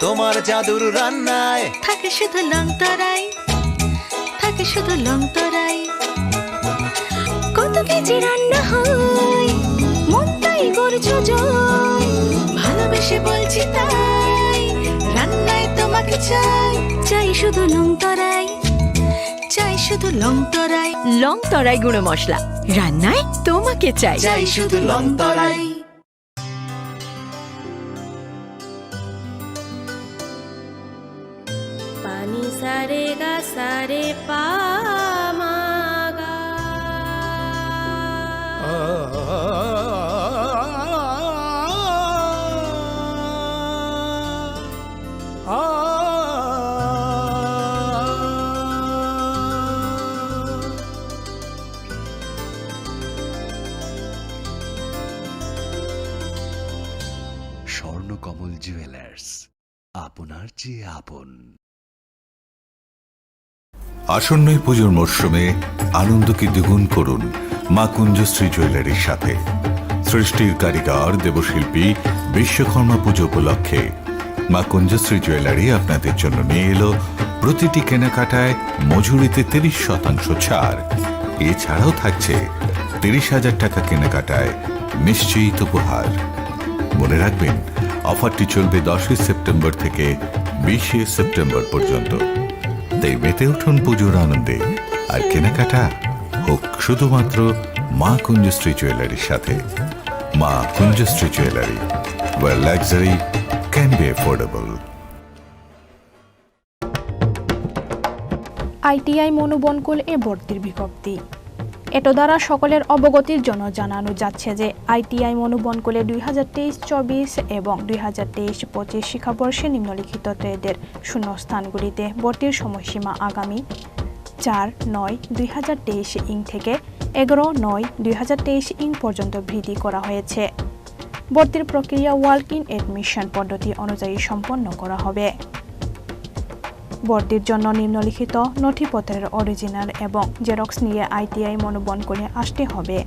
তোমার জাদুর রান্নায়। থাকে শুধু লং তরাই, থাকে শুধু লং তরাই। কত কেজি রান্না হয়, মনটাই করছো জয়। ভালোবেসে বলছি তাই, রান্নায় তোমাকে চাই, চাই শুধু লং তরাই। চাই শুধু লং তরাই। লং তরাই গুঁড়ো মশলা, রান্নায় তোমাকে চাই। চাই শুধু লং তরাই। পানি সারে গা সারে পা মা গা। কমল জুয়েলার্স, আপনার চেয়ে আপন। আসন্ন এই পুজোর মরশুমে আনন্দকে দ্বিগুণ করুন মা কুঞ্জশ্রী জুয়েলারির সাথে। সৃষ্টির কারিগর দেবশিল্পী বিশ্বকর্মা পুজো উপলক্ষে মা কুঞ্জশ্রী জুয়েলারি আপনাদের জন্য নিয়ে এলো প্রতিটি কেনাকাটায় মজুরিতে তিরিশ শতাংশ ছাড়। এছাড়াও থাকছে তিরিশ হাজার টাকা কেনাকাটায় নিশ্চিত উপহার। মনে রাখবেন, অফারটি চলবে দশই সেপ্টেম্বর থেকে বিশে সেপ্টেম্বর পর্যন্ত। তাই মেতে উঠুন পুজোর আনন্দে, আর কেনাকাটা হোক শুধুমাত্র মা কুঞ্জশ্রী জুয়েলারির সাথে। মা কুঞ্জশ্রী jewellery, where luxury can be affordable. ITI মনোবনকুল এ ভর্তির বিজ্ঞপ্তি। এত দ্বারা সকলের অবগতির জন্য জানানো যাচ্ছে যে আইটিআই মনোবনকুলে দুই হাজার তেইশ চব্বিশ এবং দুই হাজার তেইশ পঁচিশ শিক্ষাবর্ষে নিম্নলিখিত ট্রেডের শূন্যস্থানগুলিতে ভর্তির সময়সীমা আগামী চার নয় দুই হাজার তেইশ ইং থেকে এগারো নয় দুই হাজার তেইশ ইং পর্যন্ত বৃদ্ধি করা হয়েছে। ভর্তির প্রক্রিয়া ওয়াক ইন অ্যাডমিশন পদ্ধতি অনুযায়ী সম্পন্ন করা হবে। ভর্তির জন্য নিম্নলিখিত নথিপত্রের অরিজিনাল এবং জেরক্স নিয়ে আইটিআই মনোবনকুলে আসতে হবে।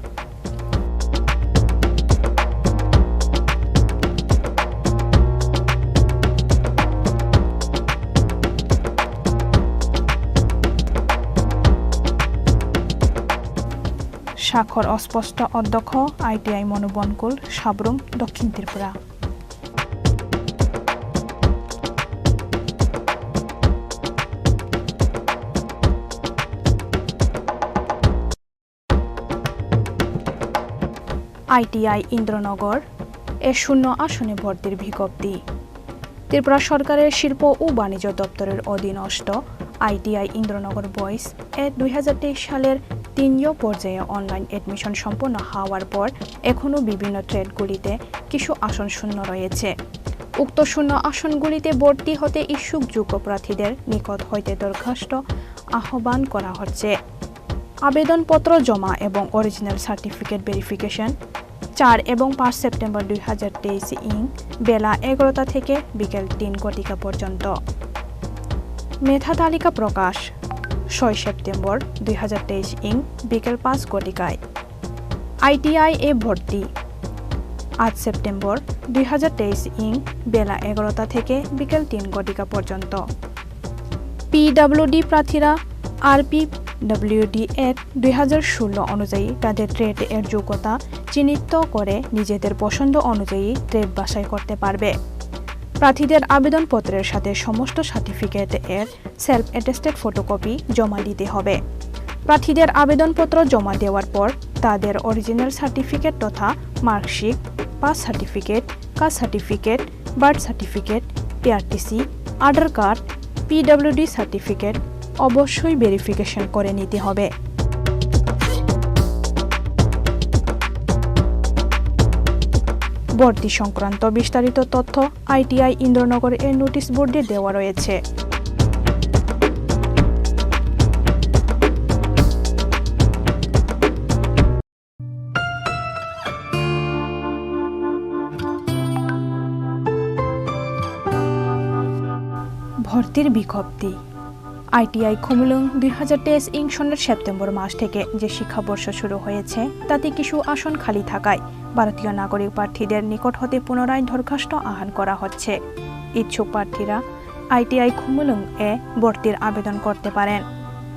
স্বাক্ষর অস্পষ্ট, অধ্যক্ষ, আইটিআই মনোবনকুল, সাব্রুম, দক্ষিণ ত্রিপুরা। আইটিআই ইন্দ্রনগর এ শূন্য আসনে ভর্তির বিজ্ঞপ্তি। ত্রিপুরা সরকারের শিল্প ও বাণিজ্য দপ্তরের অধীনস্থ আইটিআই ইন্দ্রনগর বয়েজ এ দুই হাজার তেইশ সালের তৃতীয় পর্যায়ে অনলাইন অ্যাডমিশন সম্পন্ন হওয়ার পর এখনও বিভিন্ন ট্রেডগুলিতে কিছু আসন শূন্য রয়েছে। উক্ত শূন্য আসনগুলিতে ভর্তি হতে ইচ্ছুক যোগ্য প্রার্থীদের নিকট হইতে দরখাস্ত আহ্বান করা হচ্ছে। আবেদনপত্র জমা এবং অরিজিনাল সার্টিফিকেট ভেরিফিকেশন চার এবং পাঁচ সেপ্টেম্বর দুই হাজার তেইশ ইং বেলা এগারোটা থেকে বিকেল তিন ঘটিকা পর্যন্ত। মেধা তালিকা প্রকাশ ছয় সেপ্টেম্বর দুই হাজার তেইশ ইং বিকেল পাঁচ ঘটিকায়। আইটিআই এ ভর্তি আট সেপ্টেম্বর দুই হাজার তেইশ ইং বেলা এগারোটা থেকে বিকেল তিন ঘটিকা পর্যন্ত। পিডব্লিউডি প্রার্থীরা আরপিডব্লিউডি অ্যাক্ট দুই হাজার ষোলো অনুযায়ী তাদের ট্রেড এর যোগ্যতা চিহ্নিত করে নিজেদের পছন্দ অনুযায়ী ট্রেড বাছাই করতে পারবে। প্রার্থীদের আবেদনপত্রের সাথে সমস্ত সার্টিফিকেট এর সেলফ অ্যাটেস্টেড ফটোকপি জমা দিতে হবে। প্রার্থীদের আবেদনপত্র জমা দেওয়ার পর তাদের অরিজিনাল সার্টিফিকেট তথা marksheet, pass certificate, caste certificate, birth certificate, PRTC, Aadhaar card, PWD certificate অবশ্যই ভেরিফিকেশন করে নিতে হবে। ভর্তি সংক্রান্ত বিস্তারিত তথ্য আইটিআই ইন্দ্রনগর এর নোটিশ বোর্ডে দেওয়া রয়েছে। ভর্তির বিজ্ঞপ্তি। আইটিআই খুমুলুং দুই হাজার তেইশ ইং সনের সেপ্টেম্বর মাস থেকে যে শিক্ষাবর্ষ শুরু হয়েছে, তাতে কিছু আসন খালি থাকায় ভারতীয় নাগরিক প্রার্থীদের নিকট হতে পুনরায় দরখাস্ত আহ্বান করা হচ্ছে। ইচ্ছুক প্রার্থীরা আইটিআই খুমুলুং এ ভর্তির আবেদন করতে পারেন।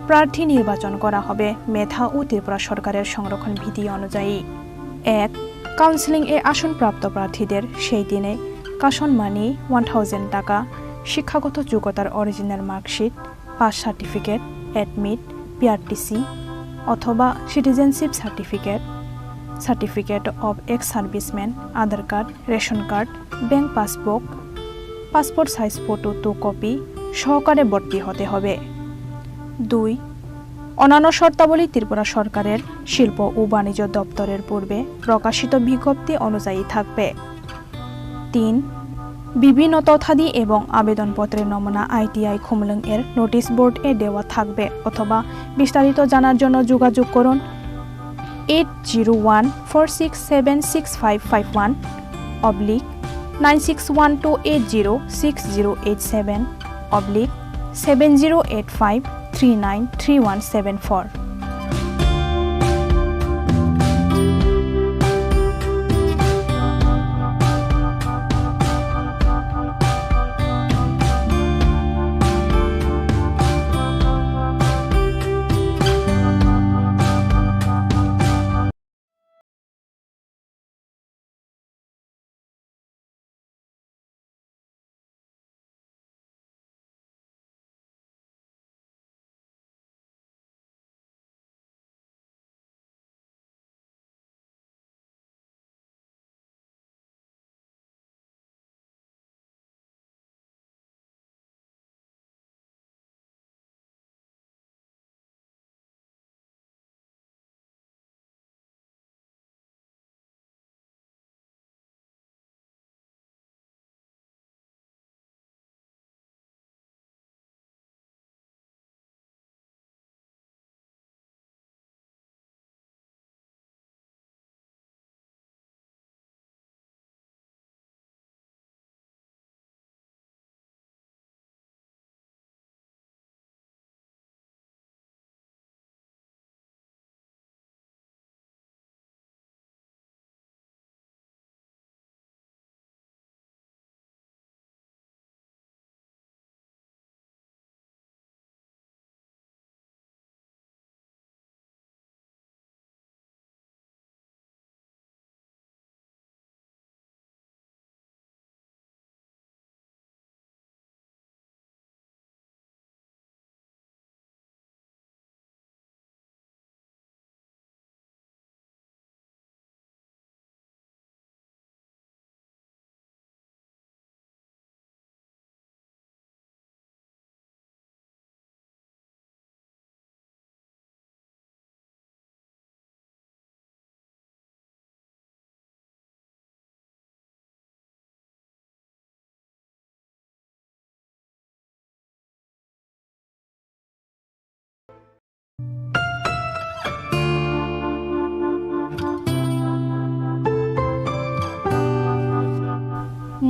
প্রার্থী নির্বাচন করা হবে মেধা ও ত্রিপুরা সরকারের সংরক্ষণ বিধি অনুযায়ী। এক, কাউন্সেলিং এ আসনপ্রাপ্ত প্রার্থীদের সেই দিনে কাশন মানি ওয়ান থাউজেন্ড টাকা, শিক্ষাগত যোগ্যতার original marksheet, pass certificate, admit, PRTC অথবা citizenship certificate, certificate of ex serviceman, Aadhaar card, ration card, bank passbook, passport size photo two copy সহকারে ভর্তি হতে হবে। দুই, অন্যান্য শর্তাবলী ত্রিপুরা সরকারের শিল্প ও বাণিজ্য দপ্তরের পূর্বে প্রকাশিত বিজ্ঞপ্তি অনুযায়ী থাকবে। তিন, বিভিন্ন তথ্যাদি এবং আবেদনপত্রের নমুনা আইটিআই খুমলুং এর নোটিশ বোর্ড এ দেওয়া থাকবে অথবা বিস্তারিত জানার জন্য যোগাযোগ করুন eight zero one four six seven six five five one oblique nine six one two eight zero six zero eight seven oblique seven zero eight five three nine three one seven four.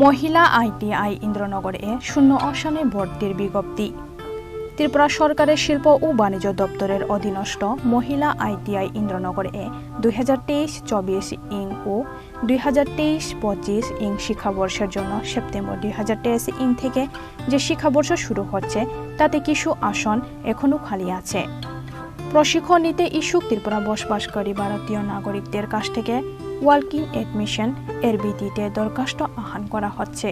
মহিলা আইটিআই ইন্দ্রনগরে শূন্য আসনে ভর্তির বিজ্ঞপ্তি। ত্রিপুরা সরকারের শিল্প ও বাণিজ্য দপ্তরের অধীনস্থ মহিলা আইটিআই ইন্দ্রনগরে দুই হাজার তেইশ চব্বিশ ইং ও দুই হাজার তেইশ পঁচিশ ইং শিক্ষাবর্ষের জন্য সেপ্টেম্বর দুই হাজার তেইশ ইং থেকে যে শিক্ষাবর্ষ শুরু হচ্ছে, তাতে কিছু আসন এখনও খালি আছে। প্রশিক্ষণ নিতে ইচ্ছুক ত্রিপুরা বসবাসকারী ভারতীয় নাগরিকদের কাছ থেকে ওয়ার্কিং অ্যাডমিশন, এরবিটিতে দরখাস্ত আহ্বান করা হচ্ছে।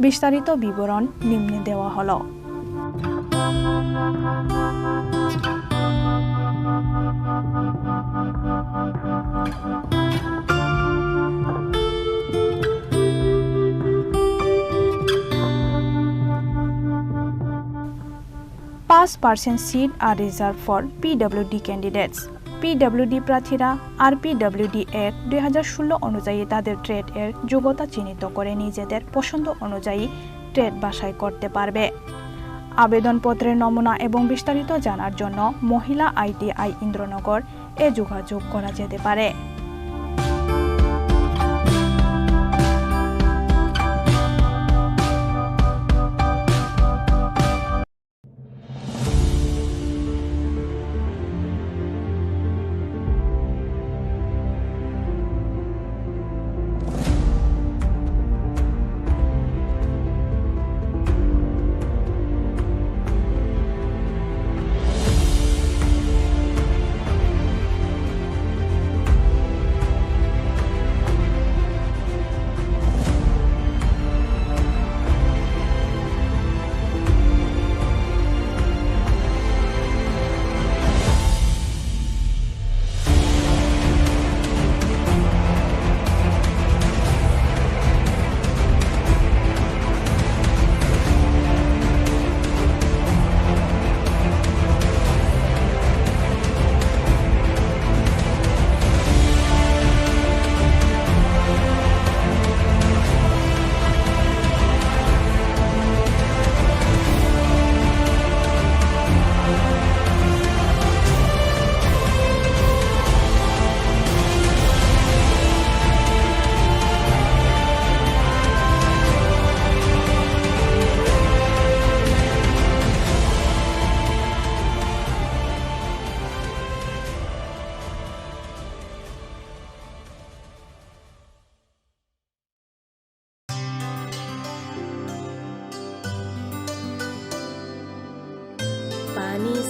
বিস্তারিত বিবরণ নিম্নে দেওয়া হলো। পাঁচ percent seat are reserved for PWD candidates। PWD প্রার্থীরা আরপিডব্লিউডি অ্যাক্ট দুই হাজার ষোলো অনুযায়ী তাদের ট্রেড এর যোগ্যতা চিহ্নিত করে নিজেদের পছন্দ অনুযায়ী ট্রেড বাছাই করতে পারবে। আবেদনপত্রের নমুনা এবং বিস্তারিত জানার জন্য মহিলা আইটিআই ইন্দ্রনগর এ যোগাযোগ করা যেতে পারে।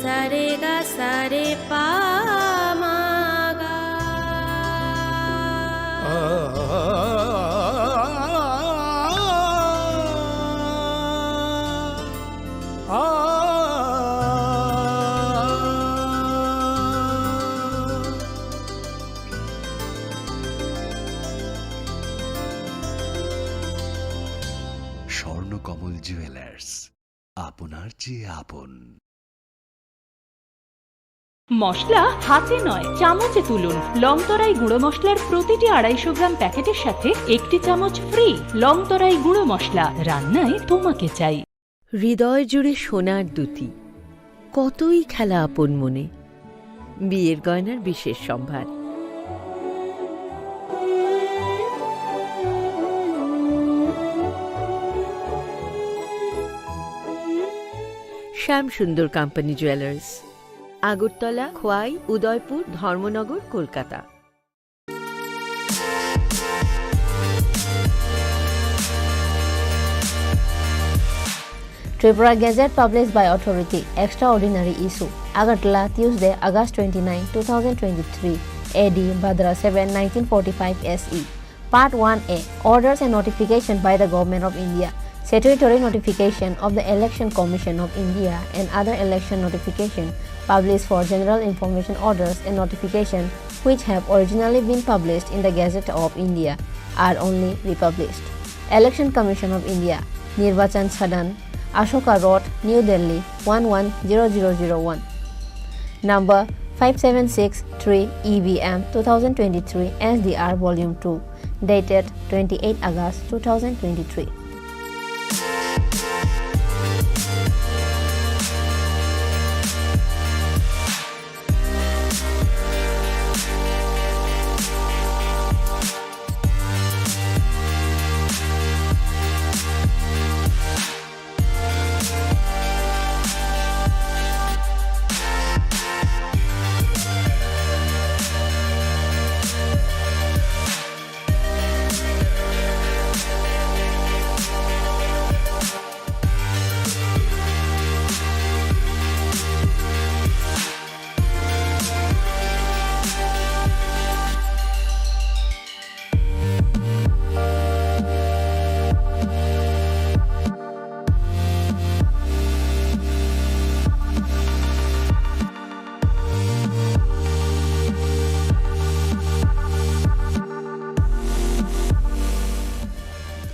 Sa re ga sa re pa ma ga. Swarnakamal jewellers, আপনার চেয়ে আপন। মশলা হাতে নয়, চামচে তুলুন। লংতরাই গুঁড়ো মশলার প্রতিটি আড়াইশো গ্রাম প্যাকেটের সাথে একটি চামচ ফ্রি। লংতরাই গুঁড়ো মশলা, রান্নায় তোমাকে চাই। হৃদয় জুড়ে সোনার দ্যুতি, কতই খেলা আপন মনে। বিয়ের গয়নার বিশেষ সম্ভার। শ্যাম সুন্দর কোম্পানি জুয়েলার্স, আগরতলা, খোয়াই, উদয়পুর, ধর্মনগর, Kolkata. Tripura Gazette published by authority, extraordinary issue, Agartala, Tuesday, August twenty-nine, two thousand twenty-three, A D, Bhadra seven, nineteen forty-five S E. Part one A, Orders and Notification by the Government of India. Statutory notification of the Election Commission of India and other election notification published for general information orders and notification which have originally been published in the Gazette of India are only republished. Election Commission of India, Nirbachan Sadan, Ashoka Road, New Delhi, one one zero zero zero one. Number five seven six three E B M two thousand twenty-three S D R Volume two, dated twenty-eight August two thousand twenty-three.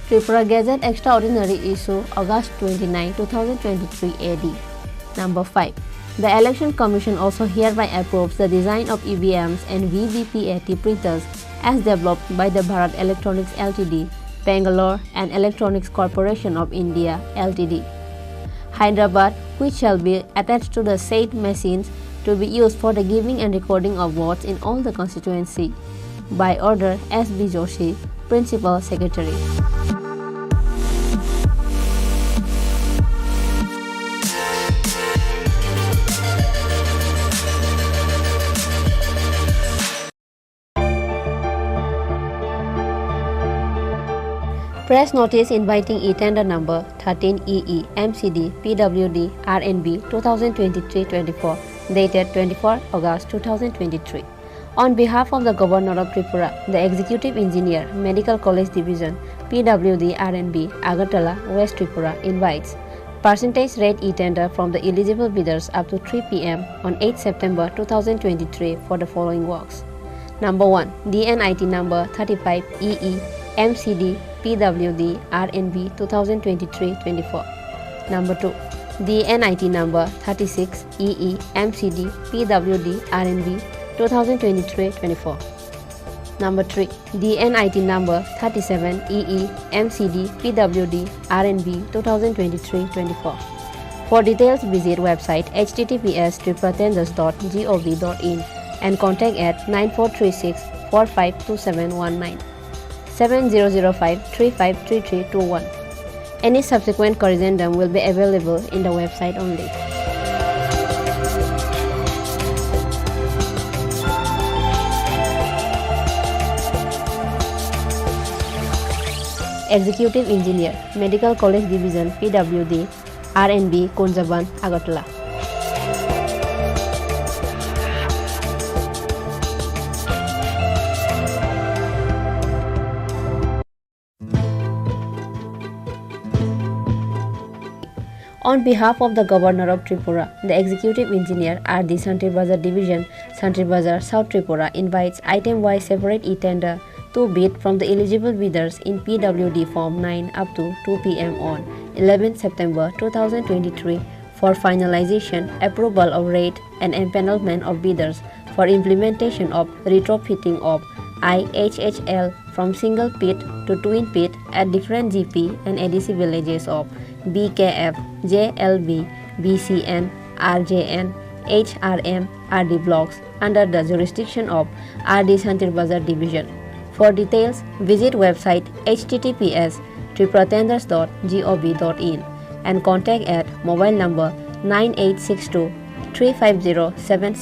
Tripura Gazette Extraordinary Issue, August twenty-nine, two thousand twenty-three A D. Number five. The Election Commission also hereby approves the design of E V Ms and V V P A T printers as developed by the Bharat Electronics L T D, Bangalore, and Electronics Corporation of India L T D, Hyderabad, which shall be attached to the said machines to be used for the giving and recording of votes in all the constituency. By order, S B Joshi, Principal Secretary. Press notice inviting e-tender number thirteen E E M C D P W D R N B two thousand twenty-three twenty-four, dated twenty-four August two thousand twenty-three. On behalf of the Governor of Tripura, the Executive Engineer, Medical College Division, P W D R N B, Agartala, West Tripura, invites percentage rate e-tender from the eligible bidders up to three P M on eighth September two thousand twenty-three for the following works. Number one, D N I T number thirty-five E E M C D P W D R N B two thousand twenty-three twenty-four. Number two, D N I T number thirty-six E E M C D P W D R N B two thousand twenty-three twenty-four. Number three, D N I T number thirty-seven E E M C D P W D R N B two thousand twenty-three twenty-four. For details, visit website H T T P S tripura tenders dot gov dot in and contact at nine four three six four five two seven one nine, seven zero zero five three five three three two one. Any subsequent corrigendum will be available in the website only. Executive Engineer, Medical College Division, P W D, R N B, Kunjaban, Agartala. On behalf of the Governor of Tripura, the Executive Engineer, R D Santri Bazar Division, Santri Bazar, South Tripura, invites item-wise separate e-tender to bid from the eligible bidders in P W D Form nine up to two P M on eleventh September two thousand twenty-three for finalization, approval of rate and empanelment of bidders for implementation of retrofitting of I H H L from single pit to twin pit at different G P and A D C villages of B K F, J L B, B C N, R J N, H R M, R D blocks under the jurisdiction of R D Santir Bazar Division. For details, visit website H T T P S triple tenders dot gov dot in and contact at mobile number nine eight six two three five zero seven six.